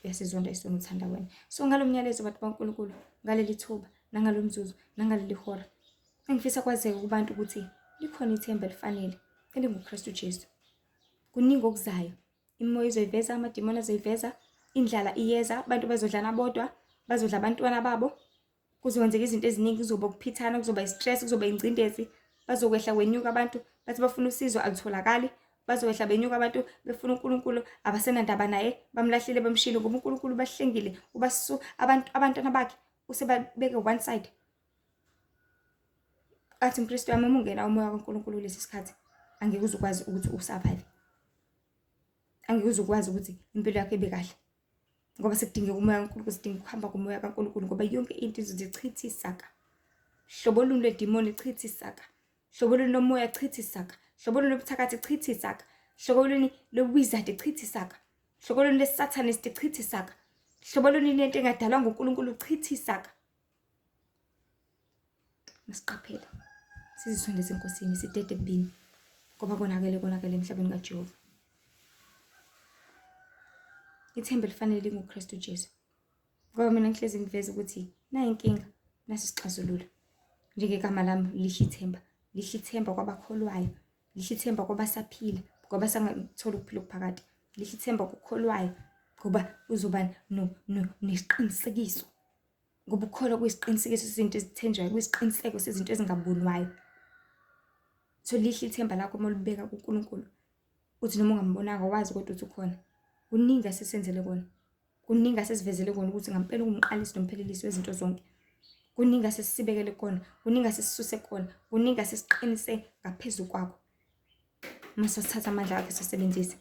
uyasizonda isono uthanda wena. So ngalo myalezo bantu baNkulunkulu, ngaleli thuba, nangalo mzuzu, nangaleli hora, engifisa kwazeke kubantu ukuthi likhona ithemba elifanele elinguKristu Jesu. Kuningi okuzayo. Imimoya izoyiveza, amadimoni azoyiveza, indlala iyeza, abantu bazodlana bodwa, bazodla abantwana babo. Kuzokwenzeka izinto eziningi, kuzoba ukuphithana, kuzoba i-stress, kuzoba ingcindezi, bazokwehla kwenyuka abantu, bathi bafuna usizo alutholakali, bazokwehla benyuka abantu befuna uNkulunkulu abasenandaba naye, bamlahlile bamshilo ngoba uNkulunkulu ubahlengile, ubasu abantu abantwana bakhe usebabeke one side. Athi mKristu wami uma ungena umoya kaNkulunkulu kulesi sikhathi angeke uze ukwazi ukuthi usurvive. Angeke uze ukwazi ukuthi impilo yakho ibe kahle. Ngoba sekudingeka umoya kaNkulunkulu, sidinga ukuhamba komoya kaNkulunkulu ngoba yonke into izothi chithi saka. Hlobo luni lwedimoni chithi saka. Hlobo luni lomoya chithi saka. Hlobo luni lobuthakathi chithi saka. Hlobo luni lwe-wizard chithi saka. Hlobo luni lwe-satanist chithi saka. Hlobo luni lento engadalwa nguNkulunkulu chithi saka. Masiqaphele. Sizisondeze eNkosini sidede ebubini ngoba konakele konakele emhlabeni kaJehova. Ithemba elifanele linguKristu Jesu. Ngoba mina ngihlezi ngiveza ukuthi nayi inkinga nasi isixazululo. Njengegama lami lihle ithemba, lihle ithemba kwabakholwayo, lihle ithemba kwabasaphila, kwabasangathola ukuphila okuphakade. Lihle ithemba kokholwayo ngoba uzoba nesiqinisekiso ngoba ukukholwa kuyisiqinisekiso sezinto ezithenjwayo, kuyisiqiniseko sezinto ezingabonwayo. So lihle ithemba lakho uma ulibeka kuNkulunkulu. Uthi noma ungambonanga wazi kodwa ukuthi ukhona. Kuningi asesenzele kona. Kuningi asesivezele kona ukuthi ngampela ungumqalisi nomphelelisi wezinto zonke. Kuningi asesibekele kona, kuningi asesisuse kona, kuningi asesiqinise ngaphezu kwakho. Uma sasithatha amandla akhe sasebenzisa.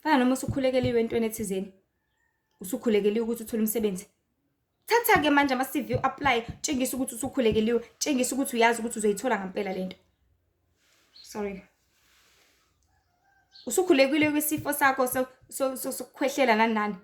Fana noma usukhulekeliwe entweni ethizeni. Usukhulekeliwe ukuthi uthole umsebenzi. Thatha-ke manje ama-CV u-apply, tshengisa ukuthi usukhulekeliwe, tshengisa ukuthi uyazi ukuthi uzoyithola ngampela lento. Sorry. Usukhulekile kwisifo sakho sokukhwehlela nani nani.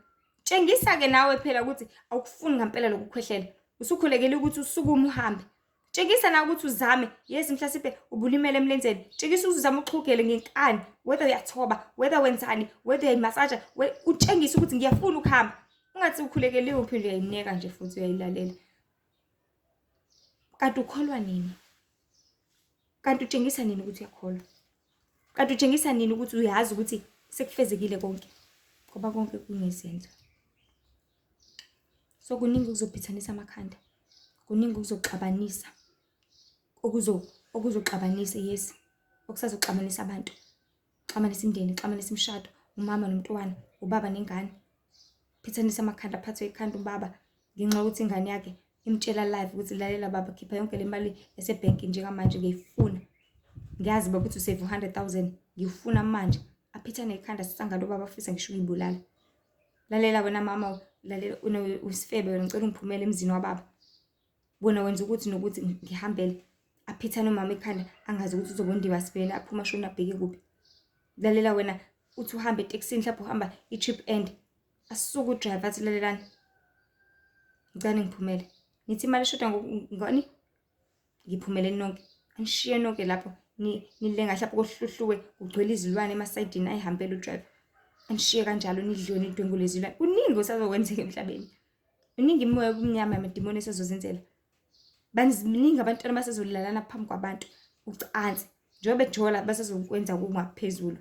Tshengisa-ke nawe phela ukuthi awukufuni ngampela lokukhwehlela. Usukhulekele ukuthi usukume uhambe. Tshengisa nawe ukuthi uzame. Yes, mhlasimpe ubulimele emlenzeni. Tshengisa ukuthi uzame uxhugele ngenkani. Whether uyathoba, whether wenzani, whether uyayimasaja, utshengise ukuthi ngiyafuna ukuhamba. Ungathi ukhulekeliwe uphinde uyayineka nje futhi uyayilalela. Kanti ukholwa nini? Kanti utshengisa nini ukuthi uyakholwa? Kanti utshengisa nini ukuthi uyazi ukuthi sekufezekile konke? Ngoba konke kungezenzo. So kuningi okuzophithanisa amakhanda. Kuningi okuzoxabanisa. Okuzoxabanisa yes. Okusazoxabanisa abantu. Xabanisa imindeni, xabanisa imishado, umama nomntwana, ubaba nengane. Phithanisa amakhanda, aphathwe ikhanda ubaba ngenxa yokuthi ingane yakhe imtshela live ukuthi lalela baba khipha yonke le mali esebhenki njengamanje ngiyifuna. Ngiyazi baba ukuthi usave u-100,000 ngiyifuna manje. Aphithane ikhanda sisangane ubaba afisa ngisho ukuyibulala. Lalela wena mama, lalela usifebe wena ngicela ungiphumele emzini wababa. Wena wenza ukuthi nokuthi ngihambele. Aphithane umama ekhanda angazi ukuthi uzobondiwa sibhena aphuma shona abheke kuphi. Lalela wena uthi uhamba etekisini mhlawumbe uhamba i-trip end. Asuke udriver athi lalelani. Ngicela ngiphumele. Nithi imali eshoda ngani? Ngiphumele nonke. Anishiye nonke lapho nilenga mhlawumbe kohluhluwe kugcwele izilwane emasayidini ayihambele udriver. Anishiye kanjalo nidliwe nidwengule izilwane. Kuningi osazokwenzeka emhlabeni. Miningi imimoya yobumnyama yamadimoni esazozenzela. Baningi abantwana basazolalana phambi kwabantu ucansi. Njengoba bejola basazokwenza okungaphezulu.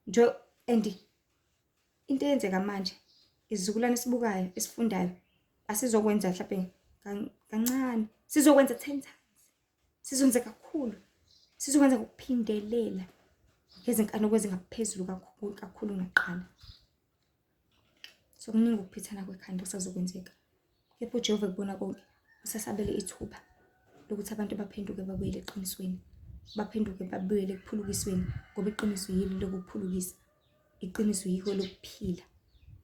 Nje and into eyenzeka manje isizukulwane esibukayo esifundayo asizokwenza mhlawumbe kancane sizokwenza 10 times. Sizonze kakhulu. Sizokwenza ngokuphindelela ngezinkanuko ezingaphezulu kakhulu kakhulu kunakuqala. So kuningi ukuphithana kwekhanda okusazokwenzeka. Kepha uJehova ekubona konke usasabele ithuba lokuthi abantu baphenduke babuyele eqinisweni, baphenduke babuyele ekuphulukisweni ngoba iqiniso yilo lokuphulukisa, iqiniso yiko lokuphila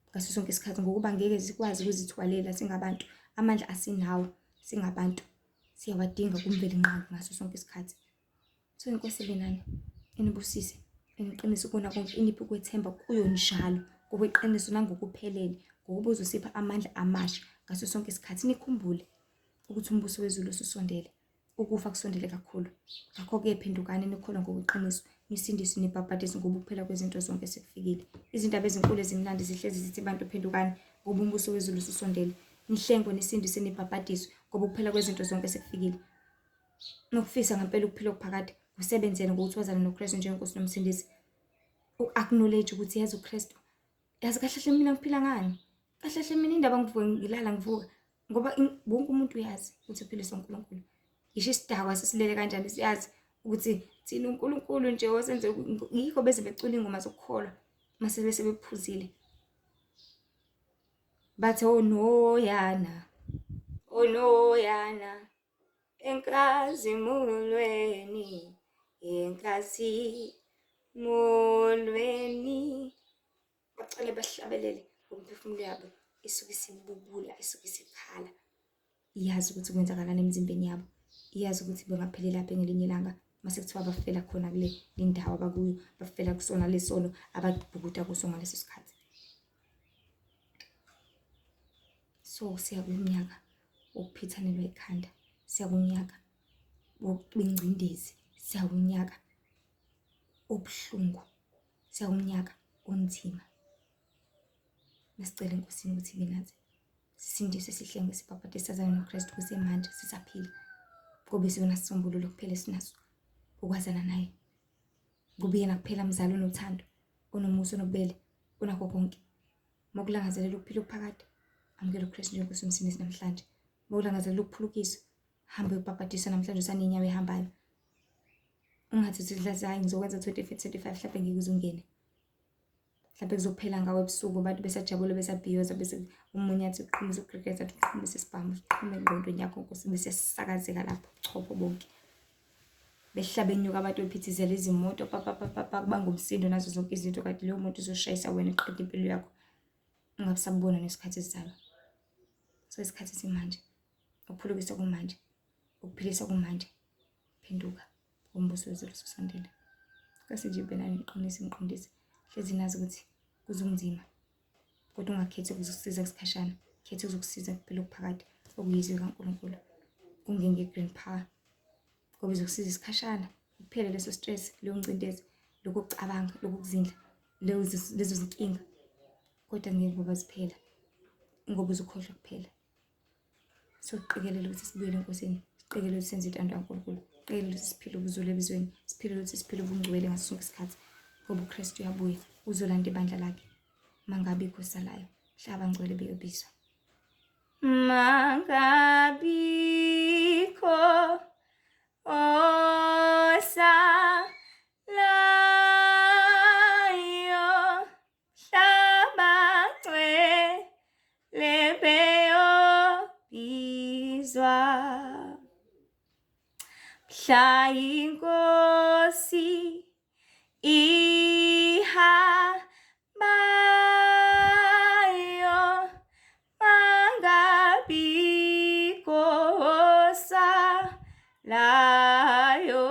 ngaso sonke isikhathi ngokuba ngeke sikwazi ukuzithwalela singabantu, amandla asinawo singabantu, siyawadinga kuMvelinqangi ngaso sonke isikhathi. So inkosi ibe nani, inibusise, iniqinise kukona konke, iniphe ukwethemba kuyo njalo ngokweqiniso nangokuphelele, ngokuba uzosipha amandla amasha ngaso sonke isikhathi. Nikhumbule ukuthi umbuso wezulu ususondele, ukufa kusondele kakhulu. Ngakho-ke phendukani nikholwe ngokweqiniso, nisindiswe nibhabhadiswe ngoba ukuphela kwezinto zonke sekufikile. Izindaba ezinkulu ezimnandi zihlezi zithi bantu phendukani ngoba umbuso wezulu ususondele. Nihlengwe nisindiswe nibhabhadiswe ngoba ukuphela kwezinto zonke sekufikile. Nokufisa ngempela ukuphila okuphakade usebenzele ngokuthi wazane noKristu njengenkosi nomsindisi. U-acknowledge ukuthi yazi uKristu, yazi kahle hle mina ngiphila ngani, kahle hle mina indaba ngivuke ngilala ngivuka ngoba wonke umuntu uyazi ukuthi uphiliswa uNkulunkulu. Ngisho isidakwa sesilele kanjani siyazi ukuthi thina uNkulunkulu nje osenze, yikho beze becula iy'ngoma zokukholwa mase bese bephuzile. Bathi onoyana, onoyana. Enkazimulweni, enkazimulweni. Bacale bahlabelele ngomphefumulo yabo isuke isibubula, isuke isikhala. Iyazi ukuthi kwenzakalani emizimbeni yabo, iyazi ukuthi bengaphelelaphi ngelinye ilanga mase kuthiwa bafela khona kule ndawo abakuyo, bafela kusona lesono ababhukuda kuso ngaleso sikhathi. So siya kunyaka wokuphithanelwa ikhanda, siya kunyaka wengcindezi, siya kunyaka obuhlungu, siya kunyaka onzima. Masicele eNkosini ukuthi ibe nathi, sisindiswe, sihlengwe, sibhabhadiswe, sazane noKristu kusemanje sisaphila, ngoba isona sisombululo kuphela esinaso ukwazana naye, ngoba uyena kuphela mzali onothando, onomusa, onobubele, onakho konke. Uma ukulangazelela ukuphila okuphakade, amukela uKristu njengoNkosi nomsindisi namhlanje. Uma ukulangazelela ukuphulukiswa, hamba uyobhabhadiswa namhlanje usanenyawo ehambayo. Ungathi uthi dlazi hayi ngizokwenza 25 mhlawumbe ngeke uze ungene. Mhlawumbe kuzophela ngawe ebusuku abantu besajabula besabhiyoza bese omunye athi uqhumisa ucricket athi uqhumisa isibhamu uqhume engqondweni yakho Nkosi bese sisakazeka lapho chopho bonke. Behla benyuka abantu bephithizela izimoto papapapapa kubanga umsindo nazo zonke izinto kanti leyo moto izoshayisa wena iqede impilo yakho ungabe usabona nesikhathi esizayo. So isikhathi simanje, ukuphulukisa kumanje, ukuphilisa kumanje. Phenduka, umbuso wezulu ususondele. Nkosi nje ibe nani, niqinise, niqondise. Hlezi nazi ukuthi kuzonzima kodwa ungakhethi ukuzokusiza isikhashana, khetha ukuzokusiza kuphila okuphakade okuyizwi likaNkulunkulu. Kungenge-green power ngoba izokusiza isikhashana kuphele leso stress, leyo ngcindezi, lokho kucabanga, lokho kuzindla, lezo zinkinga, kodwa ngeke ngoba ziphela ngoba uzokhohlwa kuphela. Soqikelele ukuthi sibuyele eNkosini, siqikelele ukuthi senze intando kaNkulunkulu, siqikelele ukuthi siphile ubuzulu ebizweni, siphile ukuthi siphile ubungcwele ngaso sonke isikhathi, ngoba uKristu uyabuya uzolanda ibandla lakhe. Mangabikho osalayo, mhla abangcwele beyobizwa. Mangabikho osalayo mhla abangcwele beyobizwa. Mhla iNkosi ihambayo mangabikho osalayo.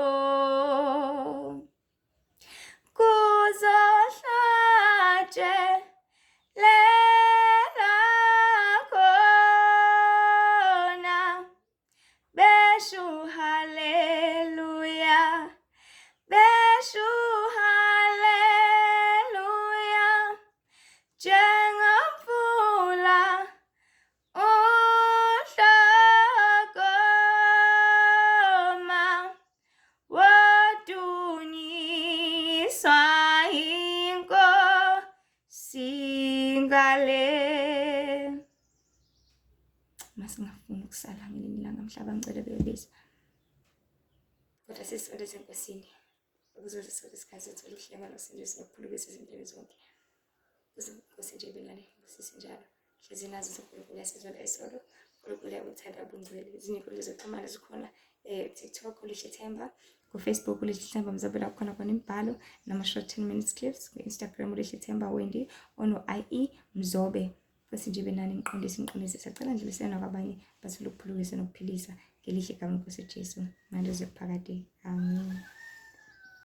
Kuzohlatshelela khona besho haleluya, besho haleluya, njengomfula uhlokoma wodunyiswa inkosi ngale. Masingafuni ukusala ngelinye ilanga mhlaba ngicela beyobiza. Kodwa sisondeze eNkosini ukuze sonke isikhathi sithole ukuhlenga nosindiso nokuphulukisa izimpilo zonke. Kuze Nkosi nje ibingane busise njalo. Hlezi nazo uNkulunkulu yasizwela isolo. uNkulunkulu uyakuthanda ubungcwele. Ezinye inkundla zokuxhumana zikhona TikTok uLihle Themba, ku-Facebook uLihle Themba Mzobe la kukhona khona imibhalo nama-short 10 minutes clips, ku-Instagram uLihle Themba Wendy ono-IE Mzobe. Nkosi nje benani ngiqondise ngiqondise sacela ndlulisela kwabanye bathole ukuphulukisa nokuphilisa ngelihle igama lenkosi Jesu manje kuze kuphakade. Amen.